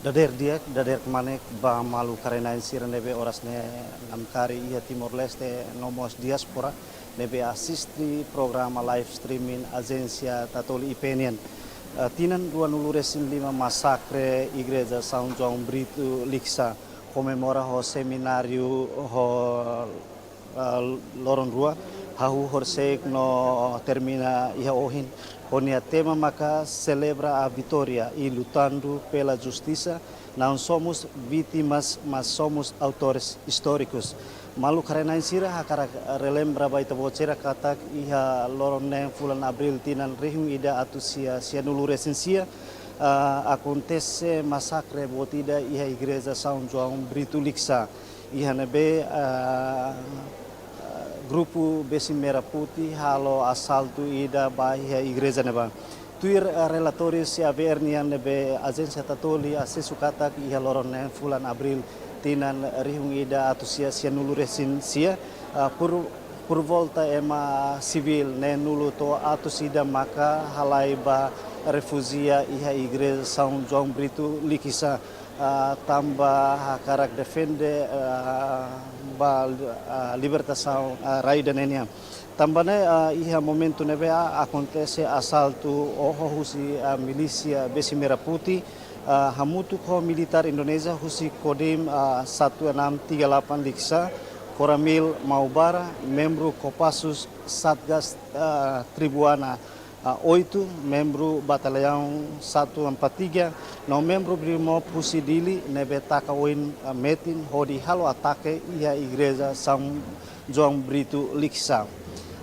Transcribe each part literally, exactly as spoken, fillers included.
Dadeer di'ak, dadeer kmanek ba maluk haree-na'in sira ne'ebé oras ne'e namkari iha Timor-Leste no mós diáspora ne'ebé asiste programa live streaming Ajénsia Tatoli I P nian. Eh, tinan ruanulu-resin-lima masakre Igreja São João Brito Likisá, komemora ho semináriu ho ah, loron rua, hahú horisehik no termina iha ohin. Ho nia tema maka Celebra a Vitória e Lutando pela Justiça, não somos vítimas, mas somos autores históricos. Maluk haree-na'in sira, hakarak relembra ba ita-boot sira katak iha loron neen fulan Abríl tinan rihun ida atus sia sianulu-resin-sia, ah, akontese masakre boot ida iha Igreja São João Brito Likisá. Iha ne'ebé, ah, ah, grupu besi merah putih halo asaltu ida ba iha igreja ne'ebá. Tuir, ah, relatóriu C A V R nian ne'ebé Ajénsia Tatoli asesu katak iha loron neen fulan Abríl tinan rihun ida atus sia sianulu-resin-sia, ah, por, por volta ema sivíl neenulu to'o atus ida maka halai ba refújiu iha Igreja São João Brito Likisá, ah, tanba hakarak defende, ah, ba, ah, libertasaun, ah, rai ida-ne'e nian. Tanba ne'e, ah, iha momentu ne'ebé, ah, akontese asaltu oho husi, ah, milísia besi merah putih, ah, hamutuk ho militár Indonézia husi Kodim, ah, satu enam tiga delapan Likisá, Koramil Maubara, membru Kopassus Satgas, ah, Tribuana, ah, oito, membru Bataliaun satu empat tiga, no membru Brimob husi Dili ne'ebé taka oin, ah, metin hodi halo atake iha Igreja São João Brito Likisá.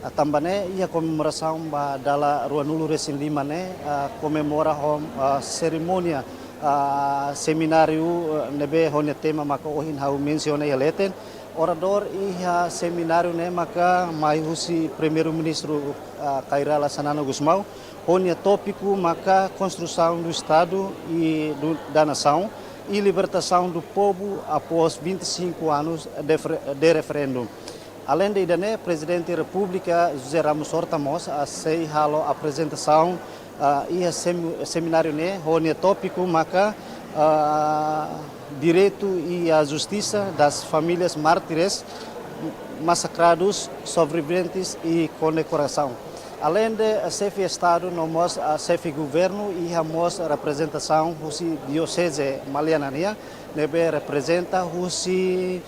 Ah, tanba ne'e iha komemorasaun ba dala ruanulu-resin-lima ne'e, ah, komemora ho, ah, serimónia, ah, semináriu, ah, ne'ebé ho nia tema maka ohin ha'u mensiona iha leten. Oradór iha semináriu ne'e maka mai husi Primeiru-Ministru, ah, Kay Rala Xanana Gusmão, ho nia tópiku maka Construção do Estado e do, da Nação e Libertação do Povo após vinte e cinco anos de fre-, de referendo. Aleinde ida-ne'e, Prezidente Repúblika José Ramos Horta mós, ah, sei halo aprezentasaun, ah, iha sem-, semináriu ne'e, ho nia tópiku maka, ah, Direito e a Justiça das Famílias Mártires Massacrados, Sobreviventes e Condecoração. Aleinde, ah, Xefe Estadu no mós, ah, Xefe Governu, iha mós reprezentasaun husi Dioseze Maliana nian, ne'ebé reprezenta husi,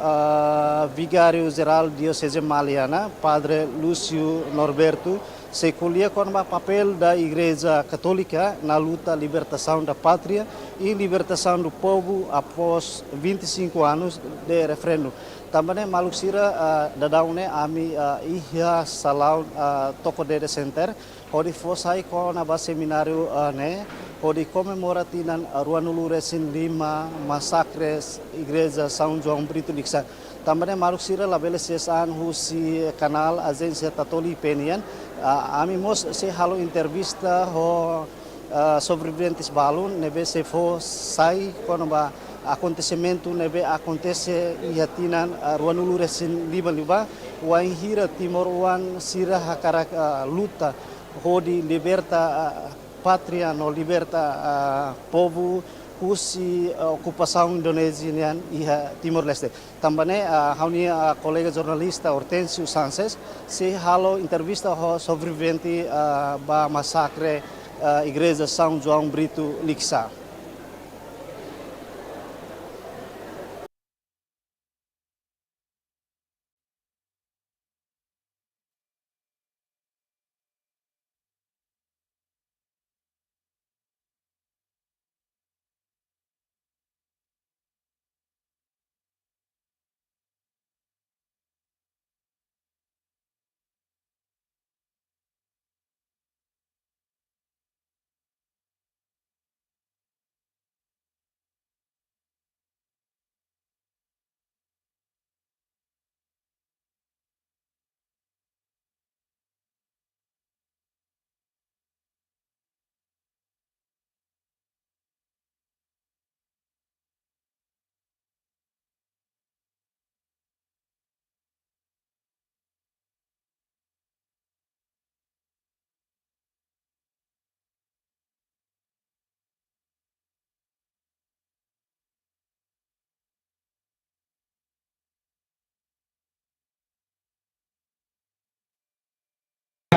ah, Vigáriu Jerál Dioseze Maliana, Padre Lúcio Norberto, sei ko'alia kona-ba papél da Igreja Católica na luta libertação da pátria e libertação do povo após vinte e cinco anos de referendo. Tanba ne'e maluk sira, ah, daudaun ne'e ami, ah, iha salaun, ah, Toko Dede Center, hodi fó sai kona-ba semináriu, ah, ne'e, hodi komemora tinan, ah, ruanulu-resin-lima masakre Igreja São João Brito Likisá. Tanba ne'e maluk sira labele ses an husi kanál Ajénsia Tatoli I P nian, ah, ami mós sei halo entrevista ho, ah, sobreviventes balun ne'ebé sei fó sai kona-ba akontesimentu ne'ebé akontese iha tinan, ah, ruanulu-resin-lima liubá, wainhira timoroan sira hakarak, ah, luta hodi liberta, ah, pátria no liberta, ah, povu husi, ah, okupasaun Indonézia nian iha Timor-Leste. Tanba ne'e, ah, ha'u-nia, ah, kolega jornalista Hortensio Sanches sei halo entrevista ho sobrevivente, ah, ba masakre, ah, Igreja São João Brito Likisá.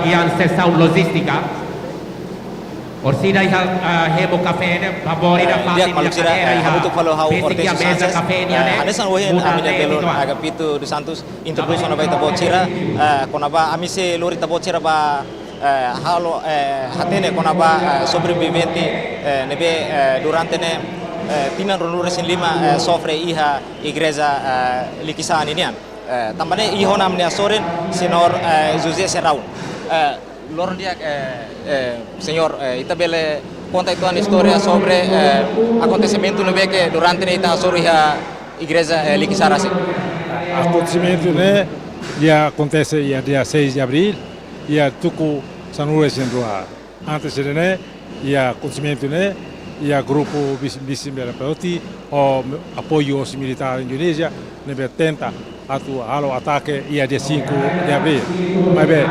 Iha sesaun lojístika, orsida iha, eh, hemu kafé ne'e, favór ida, eh, fasil di'ak, maluk sira, kafé eh, iha hamutuk fali ho ha'u, basic Hortensio iha meza Sanches, kafé nian eh, ne'e, hanesan ohin muda ami-nia ne'e belun, ituan. Agapito dos Santos, introdús ona ba ita-boot sira, eh, kona-ba ami sei lori ita-boot sira ba, eh, halo, eh, hatene kona-ba, eh, sobrevivente, eh, ne'ebé, eh, durante ne'e, eh, tinan ruanulu-resin-lima, eh, sofre iha igreja, eh, Likisá ninian. Eh, tanba ne'e iha ona ami-nia sorin, señór, eh, José Serrão. Eh, loron di'ak, eh, eh, señór, eh, ita bele konta uitoan istória sobre, eh, akontesimentu ne'ebé ke durante ne'e ita hasoru iha igreja, eh, Likisá rasik? Akontesimentu ne'e iha akontese iha dia seis de abril, iha tuku sanulu-resin-rua. Antes de ne'e, iha akontesimentu ne'e, iha grupu bis-, bisin bela peoti, ho apoiu husi militár Indonézia, ne'ebé tenta atu halo atake iha dia cinco de abril. Maibé,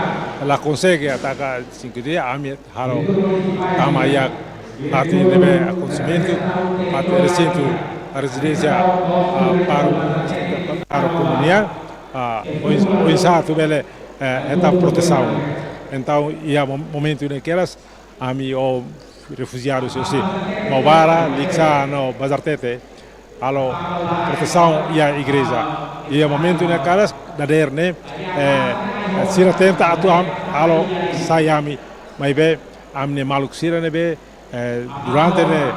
la konsege ataka cinco dia, ami halo tama iha ati ne'ebé akontesimentu, ati resintu rezidénsia, ah, pároku, pároku nian, ah, oin-, oinsá atu bele, eh, hetan protesaun. Entaun, iha mo-, momentu ne'e kedas, ami ho refujiadu sira husi Maubara, Likisá no Bazartete, halo protesaun iha igreja. Iha momentu ne'e kedas, dadeer ne'e, eh, sira tenta atu am-, halo sai ami, maibé ami-nia maluk sira ne'ebé, eh, durante ne'e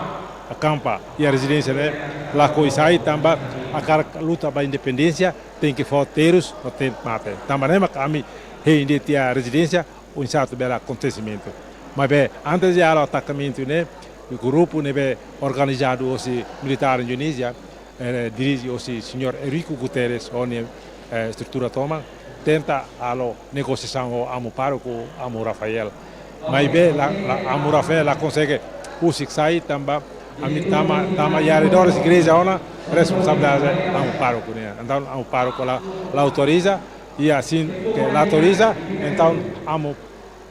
akampa iha rezidénsia ne'e, lakohi sai tanba hakarak luta ba independénsia, tenke fó terus, no tenke mate. Tanba ne'e mak ami hein de'it iha rezidénsia, oinsá atu bele akontesimentu. Maibé, antes de halo atakamentu ne'e, grupu ne'ebé organizadu husi militár Indonézia, eh, dirije husi señór Eurico Guterres, ho nia, eh, estrutura tomak, tenta halo negosiasaun ho amu pároku, amu Rafael. Maibé, la, la, amu Rafael la konsege husik sai tanba ami tama, tama iha arredores igreja ona, responsabilidade amu pároku nian. Entaun, amu pároku la, la autoriza, i asin ke la autoriza, entaun amu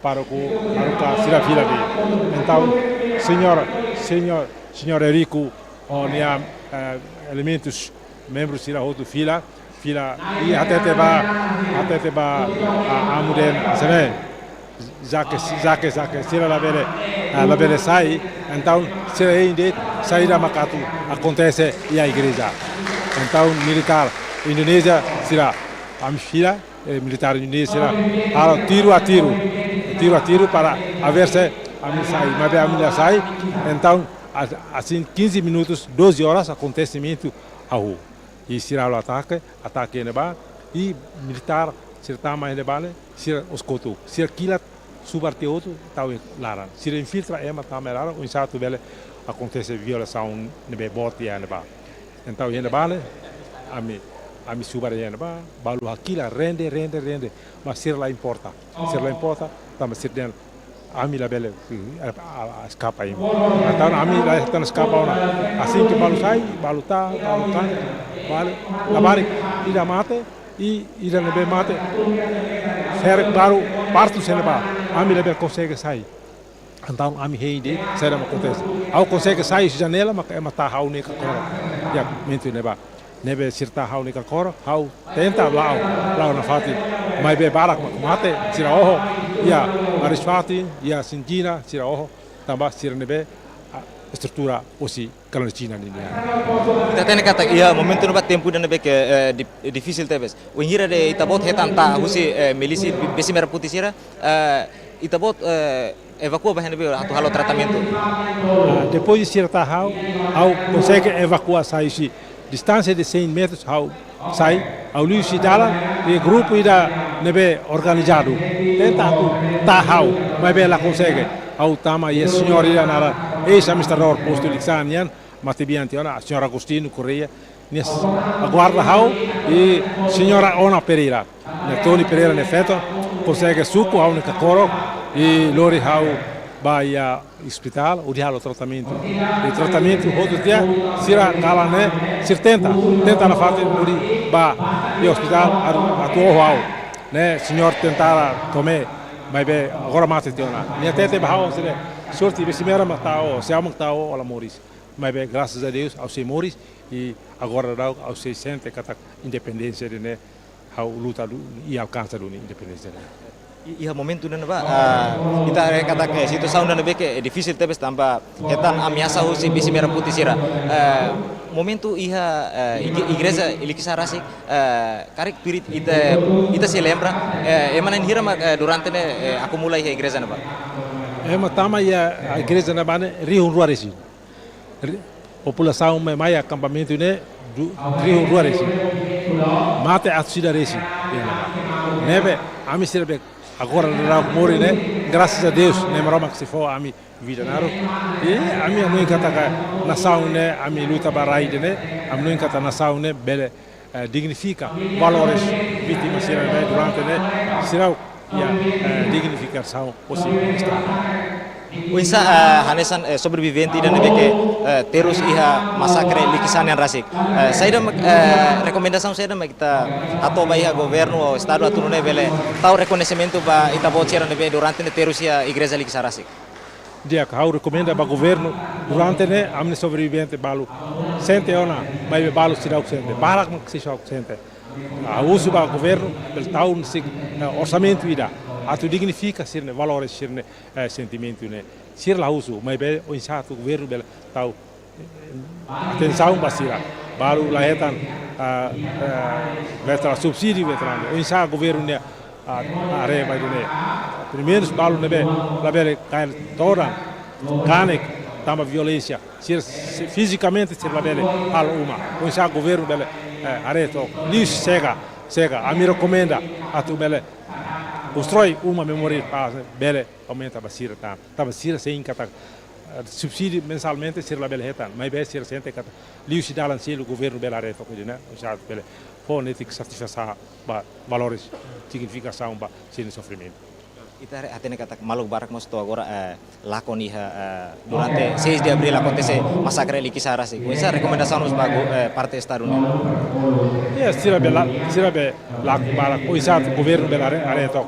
pároku haruka sira fila de'it. Entaun, señór, señór, señór Eurico, ho nia, eh, elementus, membru sira hotu fila, fila, i hatete ba, hatete ba, ah, amu de'it, hanesan ne'e: já que, já que, já que sira labele, ah, labele sai, entaun sira hein de'it saida mak atu akontese iha igreja. Entaun militár Indonézia sira, ami fila, eh, militár Indonézia sira halo tiru a tiru, tiru a tiru para a ver se ami sai, maibé ami la sai. Entaun, a-, asin quinze minutos, doze horas, akontesimentu hahú. I sira halo atake, atake iha ne'ebá, i militár sira tama iha ne'ebá ne'e, sira os kotuk, sira kilat subar tiha hotu, tau iha laran. Sira infiltra ema tama iha laran, oinsá atu bele akontese violasaun ne'ebé boot iha ne'ebá. Entaun iha ne'ebá ne'e, ami, ami subar iha ne'ebá, balu hakilar, rende, rende, rende, mas sira la importa. Sira la importa, tanba sira dehan ami labele, eh, a, a, eskapa imi. Entaun ami la hetan eskapa ona. Asin ke balu sai, balu tau, balu kan, balu, labarik ida mate, i ida ne'ebé mate, sira baru partu iha ne'ebá. Ami labele konsege sai. Entaun ami hein de'it saida mak akontese. Ha'u konsege sai husi janela, maka ema tau ha'u-nia kakorok iha momentu ne'ebá. Ne'ebé sira tau ha'u-nia kakorok, ha'u tenta la'o, la'o nafatin. Maibé barak mak mate, sira oho iha baris-fatin, iha sinjina, sira oho, tanba sira ne'ebé, ah, estrutura husi klandestina ninian. Ita hatene katak iha momentu ne'ebá tempu ida ne'ebé ke, eh, di-, difisil tebes. Wainhira de'it ita-boot hetan tau husi, eh, milísia be-, besi merah putih sira, eh, ita-boot, eh, evakua ba iha ne'ebé atu halo tratamentu? Ah, depois de sira tau ha'u, ha'u konsege evakua sai husi distánsia de cem metros, ha'u sai, ha'u liu husi dalan, i grupu ida ne'ebé organizadu tenta atu tau ha'u, maibé la konsege. Ha'u tama iha señór ida naran eis-administradór postu Likisá nian, matebian tiha ona, señór Agostinho Correia, nia s-, aguarda ha'u, i señora Ona Pereira, ne'e Tony Pereira nia feto, konsege suku ha'u-nia kakorok, i lori ha'u ba iha ospitál, hodi halo tratamentu. I tratamentu hotu tiha, sira kalan ne'e, sira tenta, tenta nafatin hodi ba iha ospitál, atu, atu oho ha'u. Ne'e señór tentara Tomé, maibé agora mate tiha ona. Nia hatete ba ha'u, sira, sorte, besi merah mak tau, se ha'u mak tau, ha'u la moris. Maibé, graças a Deus, ha'u sei moris, i agora daudaun ha'u sei sente katak independénsia ida-ne'e, ha'u luta duni, i alkansa duni independénsia ida-ne'e. Iha momentu ne'ebá, ah, ita haree katak, eh, situasaun ne'ebé ke difisil tebes tanba hetan ameasa husi besi merah putih sira. Eh, momentu iha, eh, ig-, igreja Likisá rasik, eh, karik tuir ita, ita sei lembra, eh, ema na'in hira mak, eh, durante ne'e, eh, akumula iha igreja ne'ebá? Ema tama iha igreja ne'ebá ne'e rihun rua resin. Ri-, populasaun mai, mai akampamentu ne'e du-, rihun rua resin. Mate atus ida resin. Ne'ebé, ami sira be agora daudaun moris ne'e, graças a Deus, Nai Maromak sei fó ami vida naruk. I ami hanoin katak nasaun ne'e, ami luta ba rai ida-ne'e, ami hanoin katak nasaun ne'e bele, eh, dignifika valores vítima sira ne'e durante ne'e, sira iha, eh, dignifikasaun husi Estadu. Oinsá, eh, hanesan, eh, sobrevivente ida ne'ebé ke, eh, terus iha masakre Likisá nian rasik. Eh, saida mak, eh, rekomendasaun saida mak ita hato'o ba iha governu ou Estadu atu nune'e bele tau rekoñesimentu ba ita-boot sira ne'ebé durante ne'e terus iha igreja Likisá rasik? Di'ak, ha'u rekomenda ba governu, durante ne'e ami-nia sobrevivente balu sente ona, maibé balu seidauk sente, barak mak seidauk sente. Ha'u husu ba governu, bele tau husi, eh, orsamentu ida, atu dignifika sira-nia valores, sira-nia, eh, sentimentu ne'e. Sira la husu, maibé oinsá atu governu bele tau atensaun ba sira. Balu la hetan, ah, ah, veteran, subsídiu veteranu. Oinsá governu ne'e, ah, haree ba ida-ne'e. Pelumenus balu ne'ebé labele kaer todan, kanek, tanba violénsia. Sira, si-, fizikamente sira labele halo uma. Oinsá governu bele, eh, haree took. Liuhusi SEGA, SEGA. Ami rekomenda atu bele konstrui uma memoriál pás, bele aumenta ba sira tan. Tanba sira sente katak, eh, subsídiu mensalmente sira labele hetan, maibé sira sente katak liuhusi dalan seluk governu bele haree took ida-ne'e, oinsá bele fó netik satisfasaun ba valores, signifikasaun ba sira-nia sofrimentu. Ita hatene katak maluk barak mós to'o agora, eh, lakon iha, eh, durante seis de abril akontese masakre Likisá rasik. Oinsá rekomendasaun mós ba go-, eh, parte Estadu nian? Ya, sira be la-, sira be lakon barak, oinsá governu bele haree, haree took.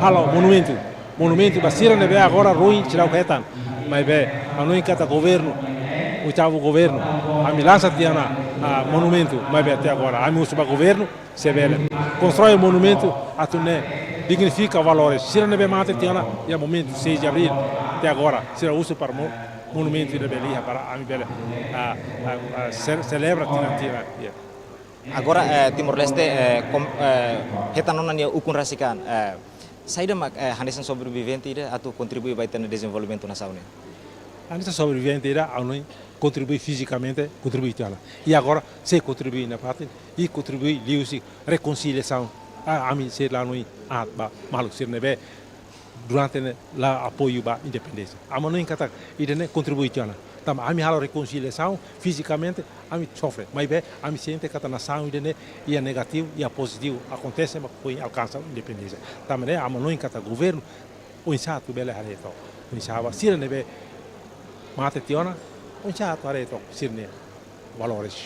Halo monumentu. Monumentu ba sira ne'ebé agora ruin seidauk hetan. Maibé, hanoin katak governu, oitavu governu, ami lansa tiha ona, ah, monumentu, maibé até agora. Ami husu ba governu, se bele konstrui monumentu atu nune'e dignifika valores. Sira ne'ebé mate tiha ona, iha momentu seis de abril, até agora. Sira husu para mo-, monumentu ida bele iha para ami bele, ah, ah, ah, se-, selebra tinan-tinan. Ya. Agora, eh, Timor-Leste, eh, kom-, eh, hetan ona nia ukun rasik an, eh, saida mak, eh, hanesan sobrevivente ida atu kontribui ba ita-nia dezenvolvimentu nasaun nian? Hanesan sobrevivente ida, ha'u hanoin kontribui fizikamente, kontribui tiha ona. I agora, sei kontribui iha parte, i kontribui liuhusi rekonsiliasaun. Ah, ami sei la hanoin aat ba maluk sira ne'ebé durante ne'e la apoiu ba independénsia. Ami hanoin katak ida-ne'e kontribui tiha ona. Tanba ami halo rekonsiliasaun fizikamente, ami sofre. Maibé ami sente katak nasaun ida-ne'e iha negativu, iha pozitivu. Akontese mak foin alkansa independénsia. Tanba ne'e ami hanoin katak governu oinsá atu bele haree took. Oinsá ba sira ne'ebé mate tiha ona, oinsá atu haree took sira-nia valores,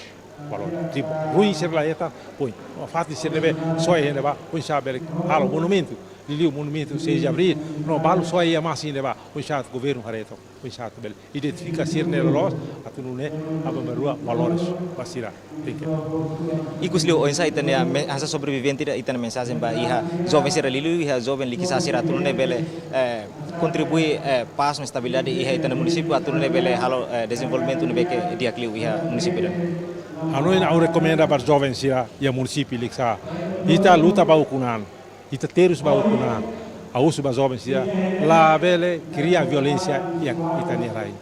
valores. Tipu, ruin sira la hetan, foin. Fatin sira ne'ebé soe iha ne'ebá, oinsá bele halo monumentu, liuliu monumentu seis de abril, no balu soe iha masin ne'ebá, oinsá atu governu haree took, oinsá atu bele identifika sira-ne'e loloos, atu nune'e aban-bainrua valores ba sira. Thank you. Ikusliu, oinsá ita-nia me-, hanesan sobrevivente ida, ita-nia mensajen ba iha joven sira, liuliu iha joven Likisá sira atu nune'e bele, eh, kontribui, eh, pás no estabilidade iha ita-nia munisípiu atu nune'e bele halo, eh, dezenvolvimentu ne'ebé ke di'ak liu iha munisípiu ida. Ha'u hanoin, ha'u rekomenda ba joven sira iha munisípiu Likisá. Ita luta ba ukun an, ita terus ba ukun an. Ha'u husu ba joven sira, labele kria violénsia iha ita-nia rai.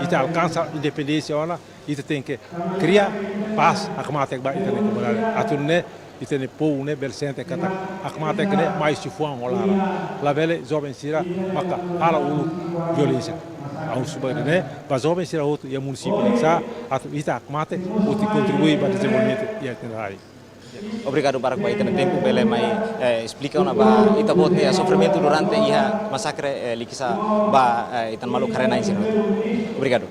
Ita alkansa independénsia ona, ita tenke kria pás hakmatek ba ita-nia komunidade. Atu nune'e ita-nia povu ne'e bele sente katak hakmatek ne'e mai husi fuan ho laran. Labele joven sira maka halo uluk violénsia. Ha'u husu ba ida-ne'e ba joven sira hotu iha munisípiu Likisá, atu ita hakmatek hodi kontribui ba dezenvolvimentu iha ita-nia rai. Obrigadu barak ba ita-nia tempu bele mai, eh, esplika ona ba ita-boot nia sofrimentu durante iha masakre, eh, Likisá ba, eh, ita-nia maluk haree-na'in sira. Obrigadu.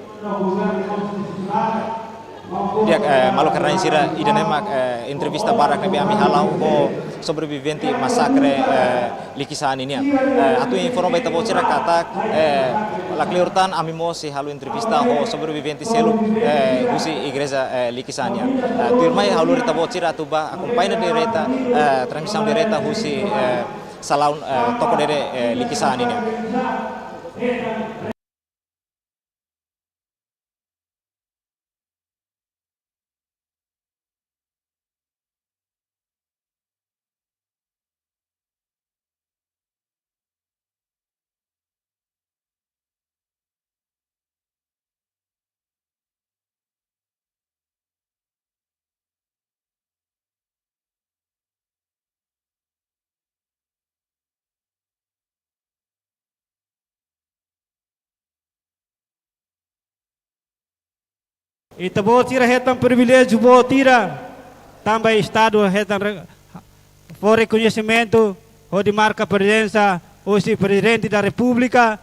Di'ak, eh, maluk haree-na'in sira, ida-ne'e mak, eh, entrevista badak ne'ebé ami hala'o ho sobrevivente masakre, eh, Likisá ninian. Eh, atu informa ba ita-boot sira katak, eh, lakleur tan ami mós sei halo entrevista ho sobrevivente seluk, eh, husi igreja, eh, Likisá nian. Eh, tuirmai ha'u lori ita-boot sira atu ba akompaña direta, eh, transmisaun direta husi, eh, Salaun, eh, Toko Dede, eh, Likisá nian. Ita-boot sira hetan priviléjiu boot ida, tanba Estadu hetan re-, fó rekoñesimentu hodi marka prezensa husi Prezidente da Repúblika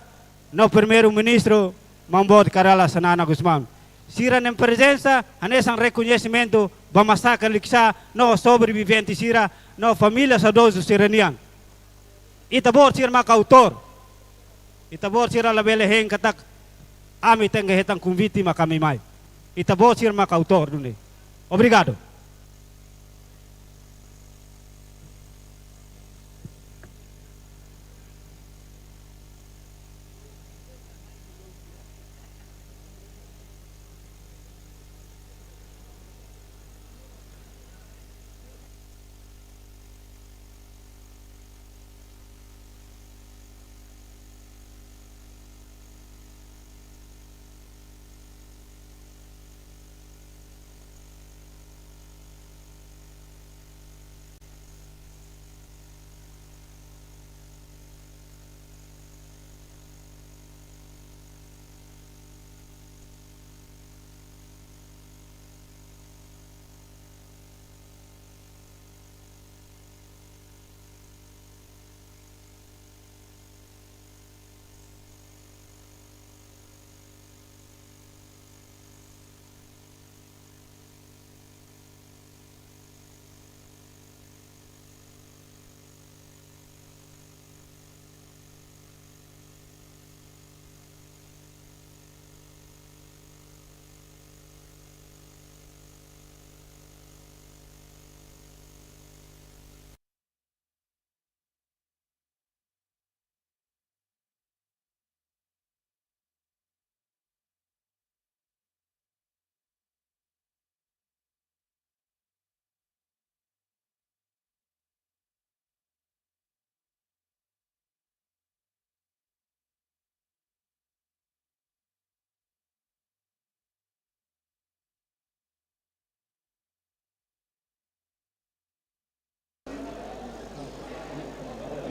no Primeiru-Ministru, Maun Boot Kay Rala Xanana Gusmão. Sira-nia prezensa hanesan rekoñesimentu ba masakre Likisá no sobrevivente sira no família saudozu sira-nian. Ita-boot sira mak autór. Ita-boot sira labele hein katak ami tenke hetan konvite mak ami mai. Ita-boot sira mak autór duni. Obrigadu.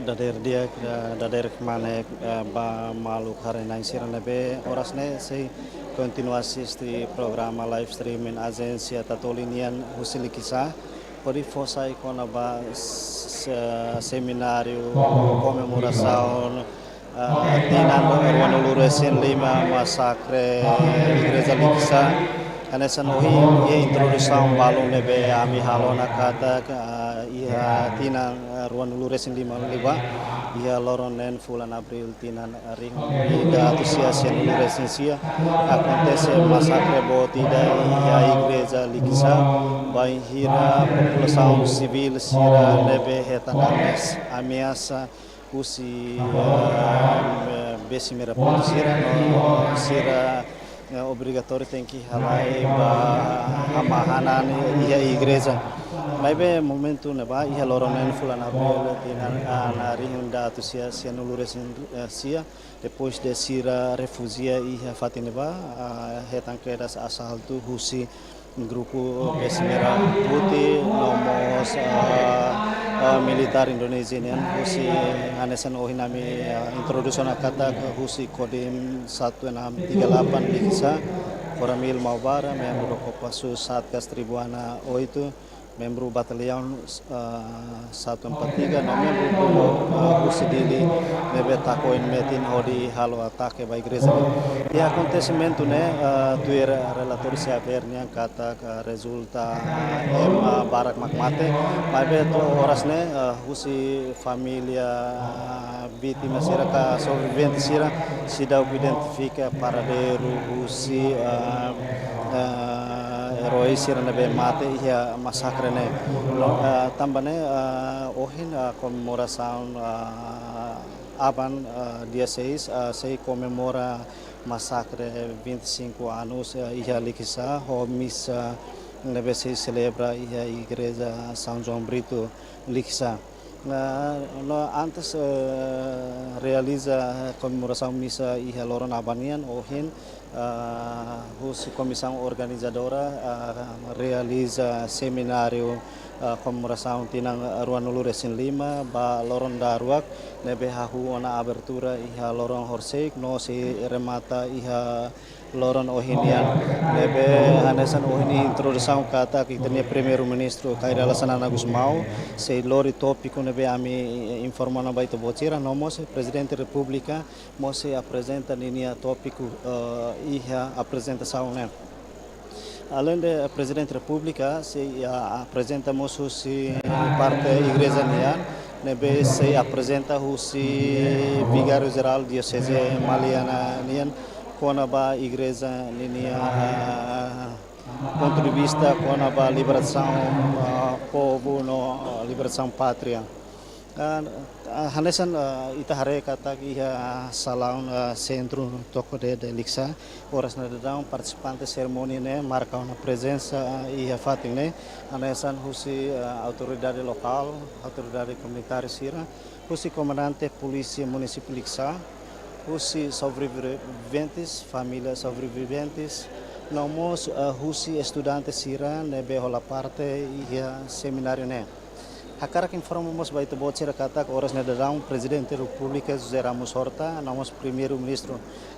Dadeer di'ak, eh, dadeer kmanek, eh, ba maluk haree-na'in sira ne'ebé oras ne'e sei kontinua asiste programa live streaming Ajénsia Tatoli nian husi Likisá, hodi fó sai kona-ba se-, semináriu komemorasaun, eh, tinan ruanulu resin lima masakre Igreja Likisá. Hanesan ohin iha introdusaun balun ne'ebé ami halo ona katak, eh, iha tinan, eh, ruanulu resin lima liubá, iha loron neen fulan Abríl tinan rihun ida atus sia sianulu resin sia, akontese masakre boot ida iha Igreja Likisá, bainhira populasaun sivíl sira ne'ebé hetan ameas-, ameasa husi, eh, besi merah putih sira, no sira, eh, obrigatóriu tenke halai ba hamahan iha igreja. Maibé momentu ne'ebá, iha loron neen fulan Abríl tinan, ah, rihun ida atus sia sianulu resin, eh, sia, depois de sira refújia iha fatin ne'ebá, ah, hetan kedas asaltu husi grupu besi merah putih, no mós, ah, ah, militár Indonézia nian husi hanesan ohin ami, ah, introdús ona katak husi Kodim satu enam tiga delapan Likisá, Koramil Maubara, membru Kopassus Satgas Tribuana oito, membru Bataliaun, ah, satu empat tiga, no membru Brimob, ah, husi Dili, ne'ebé takoin metin hodi halo atake ba igreja. Iha akontesimentu ne'e, ah, tuir relatóriu C A V R nian katak, ah, rezulta, ah, ema barak mak mate, maibé to'o oras ne'e, ah, husi família, ah, vítima sira ka sobrevivente sira seidauk identifika paradeiru husi, ah, ah, Herói sira ne'ebé mate iha masakre ne'e. No, ah, tanba ne'e, ah, ohin, ah, komemorasaun, ah, aban, ah, dia seis, ah, sei komemora masakre vinte e cinco anos, ah, iha Likisá, ho misa ne'ebé sei selebra iha Igreja São João Brito, Likisá. Ah, no antes, eh, realiza komemorasaun misa iha loron aban nian, ohin, ah, husi komisaun organizadora, ah, realiza semináriu, ah, komemorasaun tinan ruanulu resin lima ba loron daruak, ne'ebé hahú ona abertura iha loron horisehik no sei remata iha loron ohin nian. Ne'ebé hanesan ohin introdusaun katak ita-nia Primeiru-Ministru Kay Rala Xanana Gusmão sei lori tópiku ne'ebé ami informa ona ba ita-boot sira, no mós Prezidente Repúblika mós sei aprezenta ninia tópiku, eh, iha aprezentasaun ne'e. Aleinde Prezidente Repúblika, sei, ah, aprezenta mós husi parte igreja nian, ne'ebé sei aprezenta husi Vigáriu Jerál Dioseze Maliana nian, kona-ba igreja ninia, ah, pontu de vista kona-ba libertasaun, ah, povu no, ah, libertasaun pátria. Ah, ah, hanesan, ah, ita haree katak iha salaun, ah, sentru Toko Dede Likisá, oras ne'e daudaun partisipante serimónia ne'e marka ona prezensa, ah, iha fatin ne'e, hanesan husi, ah, autoridade lokál, autoridade komunitária sira, husi komandante polísia munisípiu Likisá, husi sobreviventes, família sobreviventes, no mós, ah, husi estudante sira ne'ebé hola parte iha semináriu ne'e. Hakarak informa mós ba ita-boot sira katak oras ne'e daudaun Prezidente Repúblika José Ramos Horta, no mós Primeiru-Ministru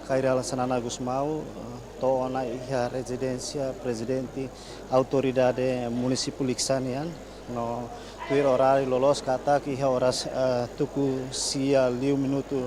Kay Rala Xanana Gusmão, eh, to'o ona iha rezidénsia Prezidente Autoridade Munisípiu Likisá nian, no tuir oráriu loloos katak iha oras, eh, tuku sia liu minutu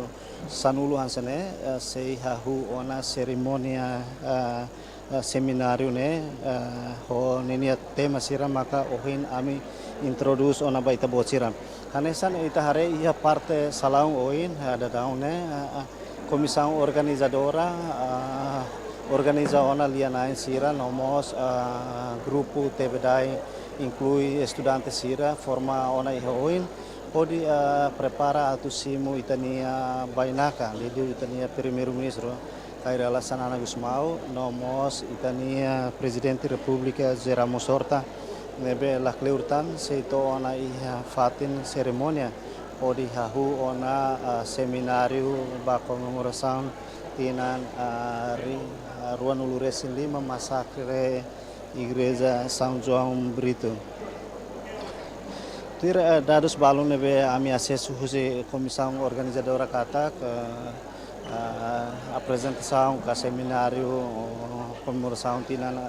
sanulu hanesan ne'e, eh, sei hahú ona serimónia, eh, eh, semináriu ne'e, eh, ho ninia tema sira maka ohin ami introdús ona ba ita-boot sira. Hanesan ita haree iha parte salaun ohin, eh, daudaun ne'e, eh, eh, komisaun organizadora, eh, organiza ona lia-na'in sira no mós, eh, grupu Tebedai inklui estudante sira forma ona iha oin, hodi, eh, prepara atu simu ita-nia bainaka, liuliu ita-nia Primeiru-Ministru Kay Rala Xanana Gusmão, no mós ita-nia Prezidente Repúblika José Ramos Horta, ne'ebé la kleur tan sei to'o ona iha fatin serimónia, hodi hahú ona, ah, semináriu ba komemorasaun tinan, ah, ri-, ah, ruanulu resin lima masakre Igreja São João Brito. Tuir, eh, dadus balun ne'ebé ami asesu husi komisaun organizadora katak, eh, eh, aprezentasaun ka semináriu komemorasaun tinan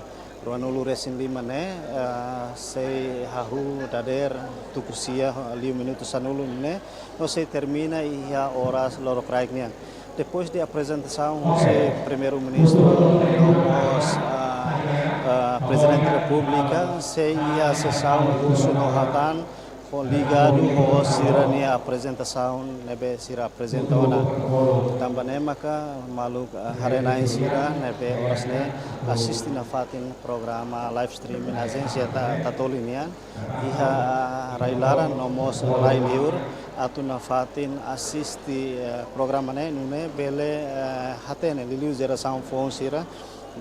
ruanulu resin lima ne'e, eh, sei hahú dadeer tuku sia liu minutu sanulu ne'e, no sei termina iha oras lorokraik nian. Depois de aprezentasaun husi Primeiru-Ministru, no mós, ah, ah, Prezidente Repúblika, sei iha sesaun husu no hatán, ho ligadu ho sira-nia aprezentasaun ne'ebé sira aprezenta ona. Tanba ne'e maka maluk, ah, haree-na'in sira ne'ebé oras ne'e asiste nafatin programa live streaming Agência Ta-, Tatoli nian, iha rai-laran no mós rai-liur, atu nafatin asiste, eh, programa ne'e, nune'e bele, eh, hatene, liuliu jerasaun foun sira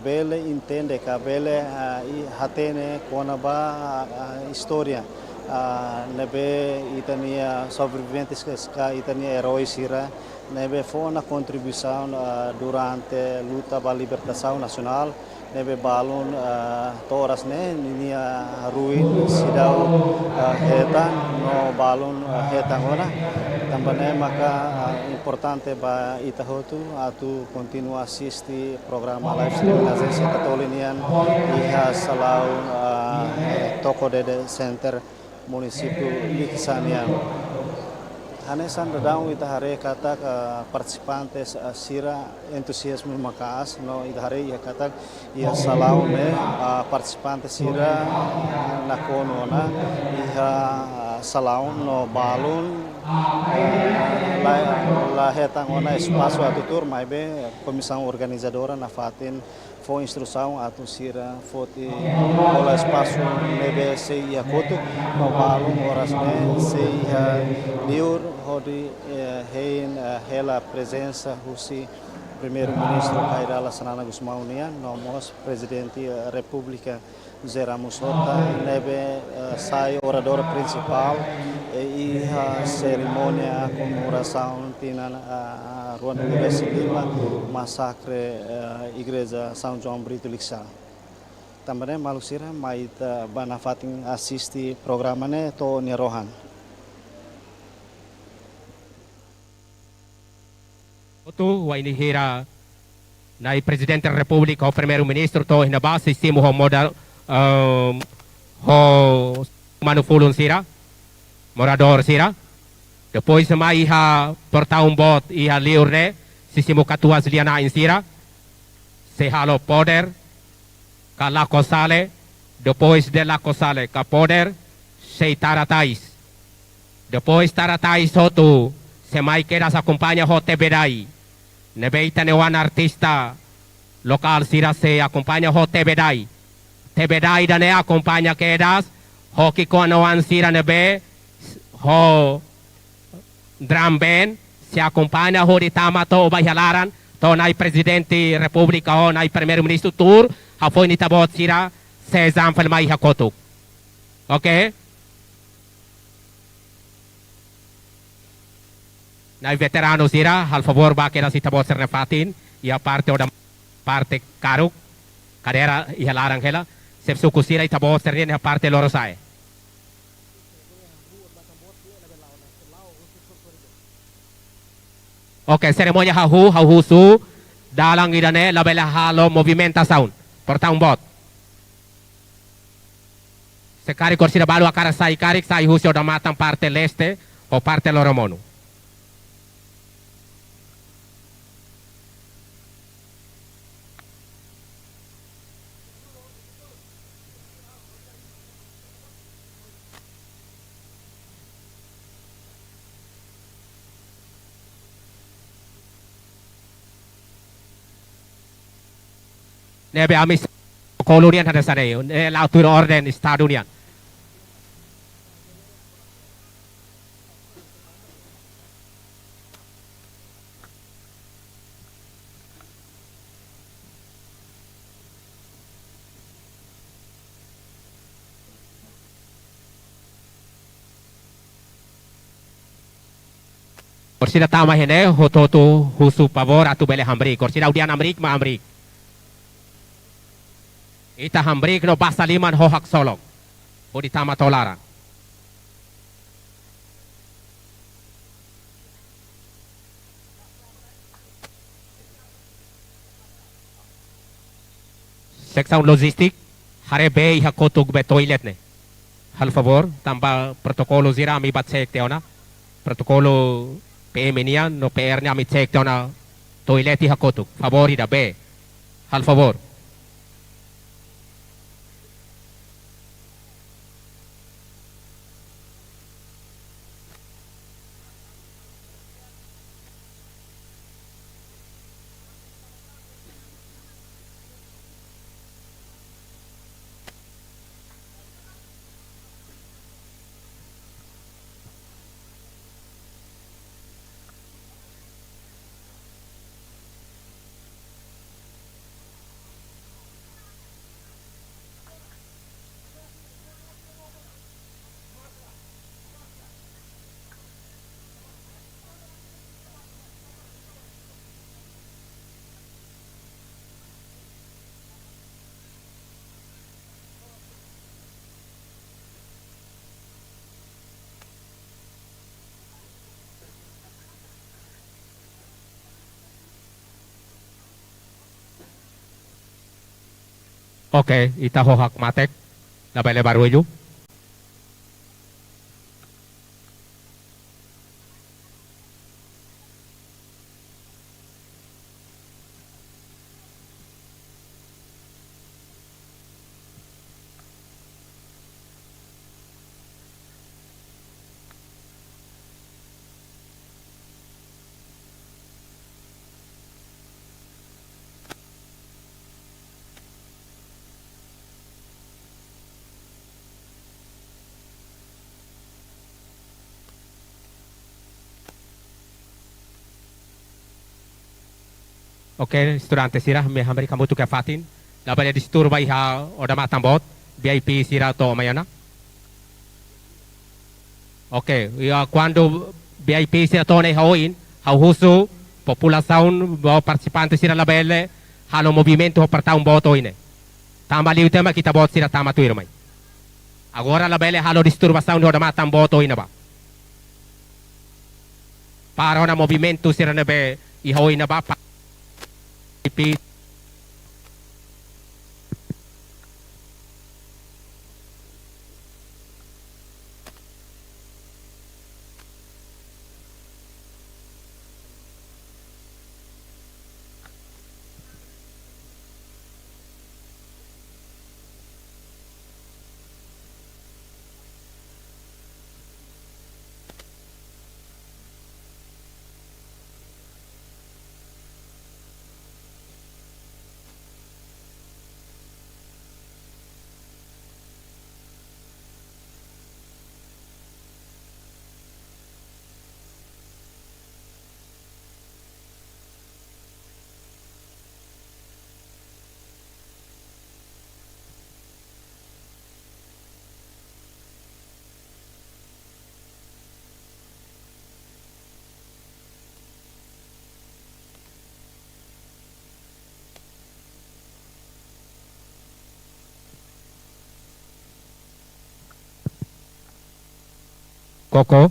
bele entende ka bele, eh, i hatene kona-ba, eh, istória, eh, ne'ebé ita-nia sobreviventes ka, ka ita-nia erói sira ne'ebé fó ona kontribuisaun, eh, durante luta ba libertasaun nasionál, ne'ebé balun, eh, to'o oras ne'e ninia ruin seidauk, eh, hetan no balun, eh, hetan ona. Tanba ne'e maka, eh, importante ba ita hotu atu kontinua asiste programa live streaming Agência Tatoli nian iha salaun, eh, Toko Dede Center, munisípiu Likisá nian. Hanesan daudaun ita haree katak, eh, partisipantes, eh, sira entuziazmu maka'as no ita haree iha katak iha salaun ne'e, eh, partisipantes sira nakonu ona iha, eh, salaun no balun eh, la, la hetan ona espasu atu tuur, maibé komisaun organizadora nafatin fó instrusaun atu sira foti hola espasu ne'ebé sei iha kotuk, no balun oras ne'e sei iha liur hodi, eh, hein, eh, hela prezensa husi Primeiru-Ministru Kay Rala Xanana Gusmão nian, no mós Prezidente, eh, Repúblika José Ramos Horta, ne'ebé, eh, sai oradór prinsipál, eh, iha serimónia komemorasaun tinan, ah, ruanulu-resin-lima masakre, eh, Igreja São João Brito Likisá. Tanba ne'e maluk sira, mai ita bá nafatin asiste programa ne'e to'o nia rohan. Hotu, wainhira Na'i Prezidente Repúblika ho Primeiru-Ministru to'o iha ne'ebá, sei simu ho moda, ehm, ho manu-fulun sira, moradór sira. Depois mai iha portaun boot iha liur ne'e, sei simu katuas lia-na'in sira, sei halo poder, ka lakon sale, depois de lakon sale ka poder, sei tara tais. Depois tara tais hotu, sei mai kedas akompaña ho tebedai. Ne'ebé ita-nia oan artista lokál sira sei akompaña ho tebedai. Tebedai ida-ne'e akompaña kedas ho ki'ikoan-oan sira ne'ebé ho drum band, sei akompaña hodi tama to'o ba iha laran, to'o Na'i Prezidente Repúblika ho Na'i Primeiru-Ministru tuur hafoin ita-boot sira sei ezame fali mai iha kotuk. Oke? Na'i veteranu sira, halo favór bá kedas ita-boot sira-nia fatin, iha parte oda-, parte karuk, kadeira iha laran hela, xefe suku sira ita-boot sira-nian iha parte lorosa'e. Oke, serimónia hahú, hahú husu, dalan ida-ne'e labele halo movimentasaun. Portaun boot. Se karik orsida balu hakarak sai karik, sai husi odamatan parte leste, ho parte loromonu. Ne'ebé ami s-, protokolu nian hanesan ne'e, ne'e la'o tuir orden Estadu nian. Orsida tama iha ne'e, hotu-hotu husu favór atu bele hamriik. Orsida udian hamriik, mak hamriik. Ita hamriik no basa liman ho haksolok. Hodi tama to'o laran. Seksaun lojístika, haree bee iha kotuk be toilet ne'e. Halo favór, tanba protokolu sira ami bá cek tiha ona. Protokolu P M nian, no P R nian ami cek tiha ona toilet iha kotuk. Favór ida bee. Halo favór. Oke, ita ho hakmatek, labele barullu. Oke, estudante sira, ami hamriik hamutuk iha fatin. Labele disturba iha odamatan boot, V I P sira to'o mai ona. Oke, iha kuandu V I P sira to'o ona iha oin, ha'u husu populasaun, ba partisipante sira labele halo movimentu ho portaun boot oin ne'e. Tanba liu tiha mak ita-boot sira tama tuirmai. Agora labele halo disturbasaun iha odamatan boot oin ne'ebá. Para ona movimentu sira ne'ebé iha oin ne'ebá pa-, V I P. Koko.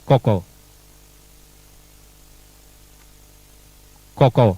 Koko. Koko.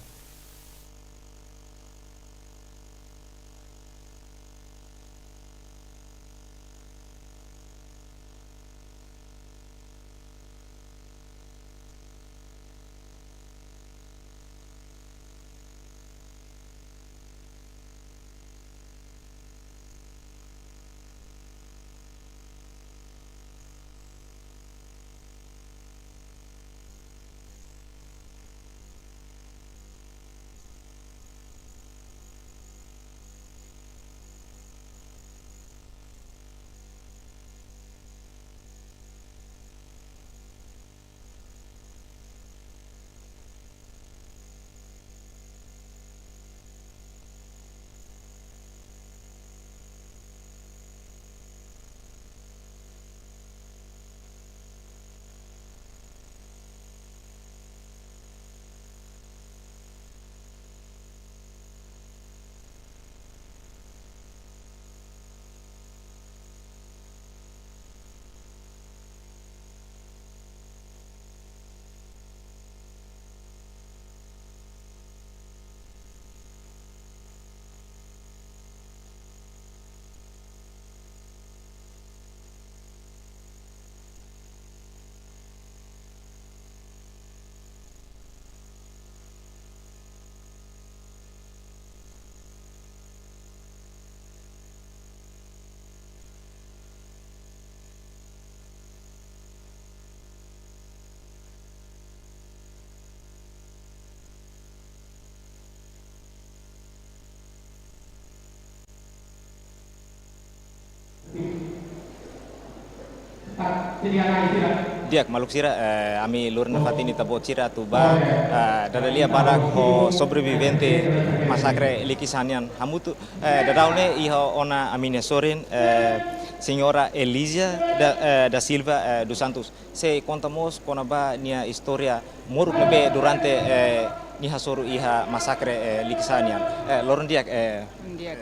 Di'ak, maluk sira, eh, ami lori nafatin ita-boot sira atu bá, eh, dada lia badak ho sobrevivente masakre Likisá nian hamutuk, eh, daudaun ne'e iha ona ami-nia sorin, eh, Señora Elísia da, eh, da Silva, eh, dos Santos. Sei konta mós kona-ba nia istória moruk ne'ebé durante, eh, nia hasoru iha masakre, eh, Likisá nian. Eh, loron di'ak, eh, Di'ak.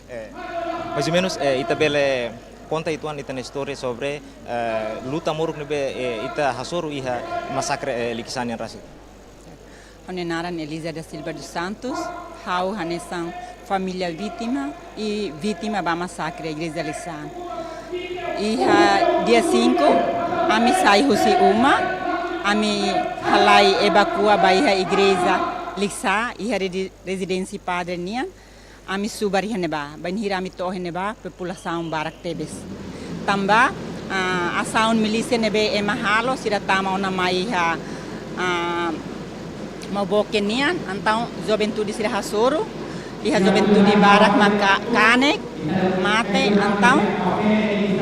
Eh, mais ou menus, eh, ita bele konta uitoan ita-nia istória sobre, eh, luta moruk ne'ebé, eh, ita hasoru iha masakre, eh, Likisá nian rasik. Ha'u-nia naran Elísia da Silva dos Santos, ha'u hanesan família vítima i vítima ba masakre Igreja Likisá. Iha dia cinco, ami sai husi uma, ami halai evakua ba iha Igreja Likisá, iha redi-, rezidénsia padre nian, ami subar iha ne'ebá, bainhira ami to'o iha ne'ebá, populasaun barak tebes. Tanba, ah, asaun milísia ne'ebé ema halo, sira tama ona mai iha, ah, Maubokeh nian, entaun juventude sira hasoru, iha juventude barak maka kanek, mate, entaun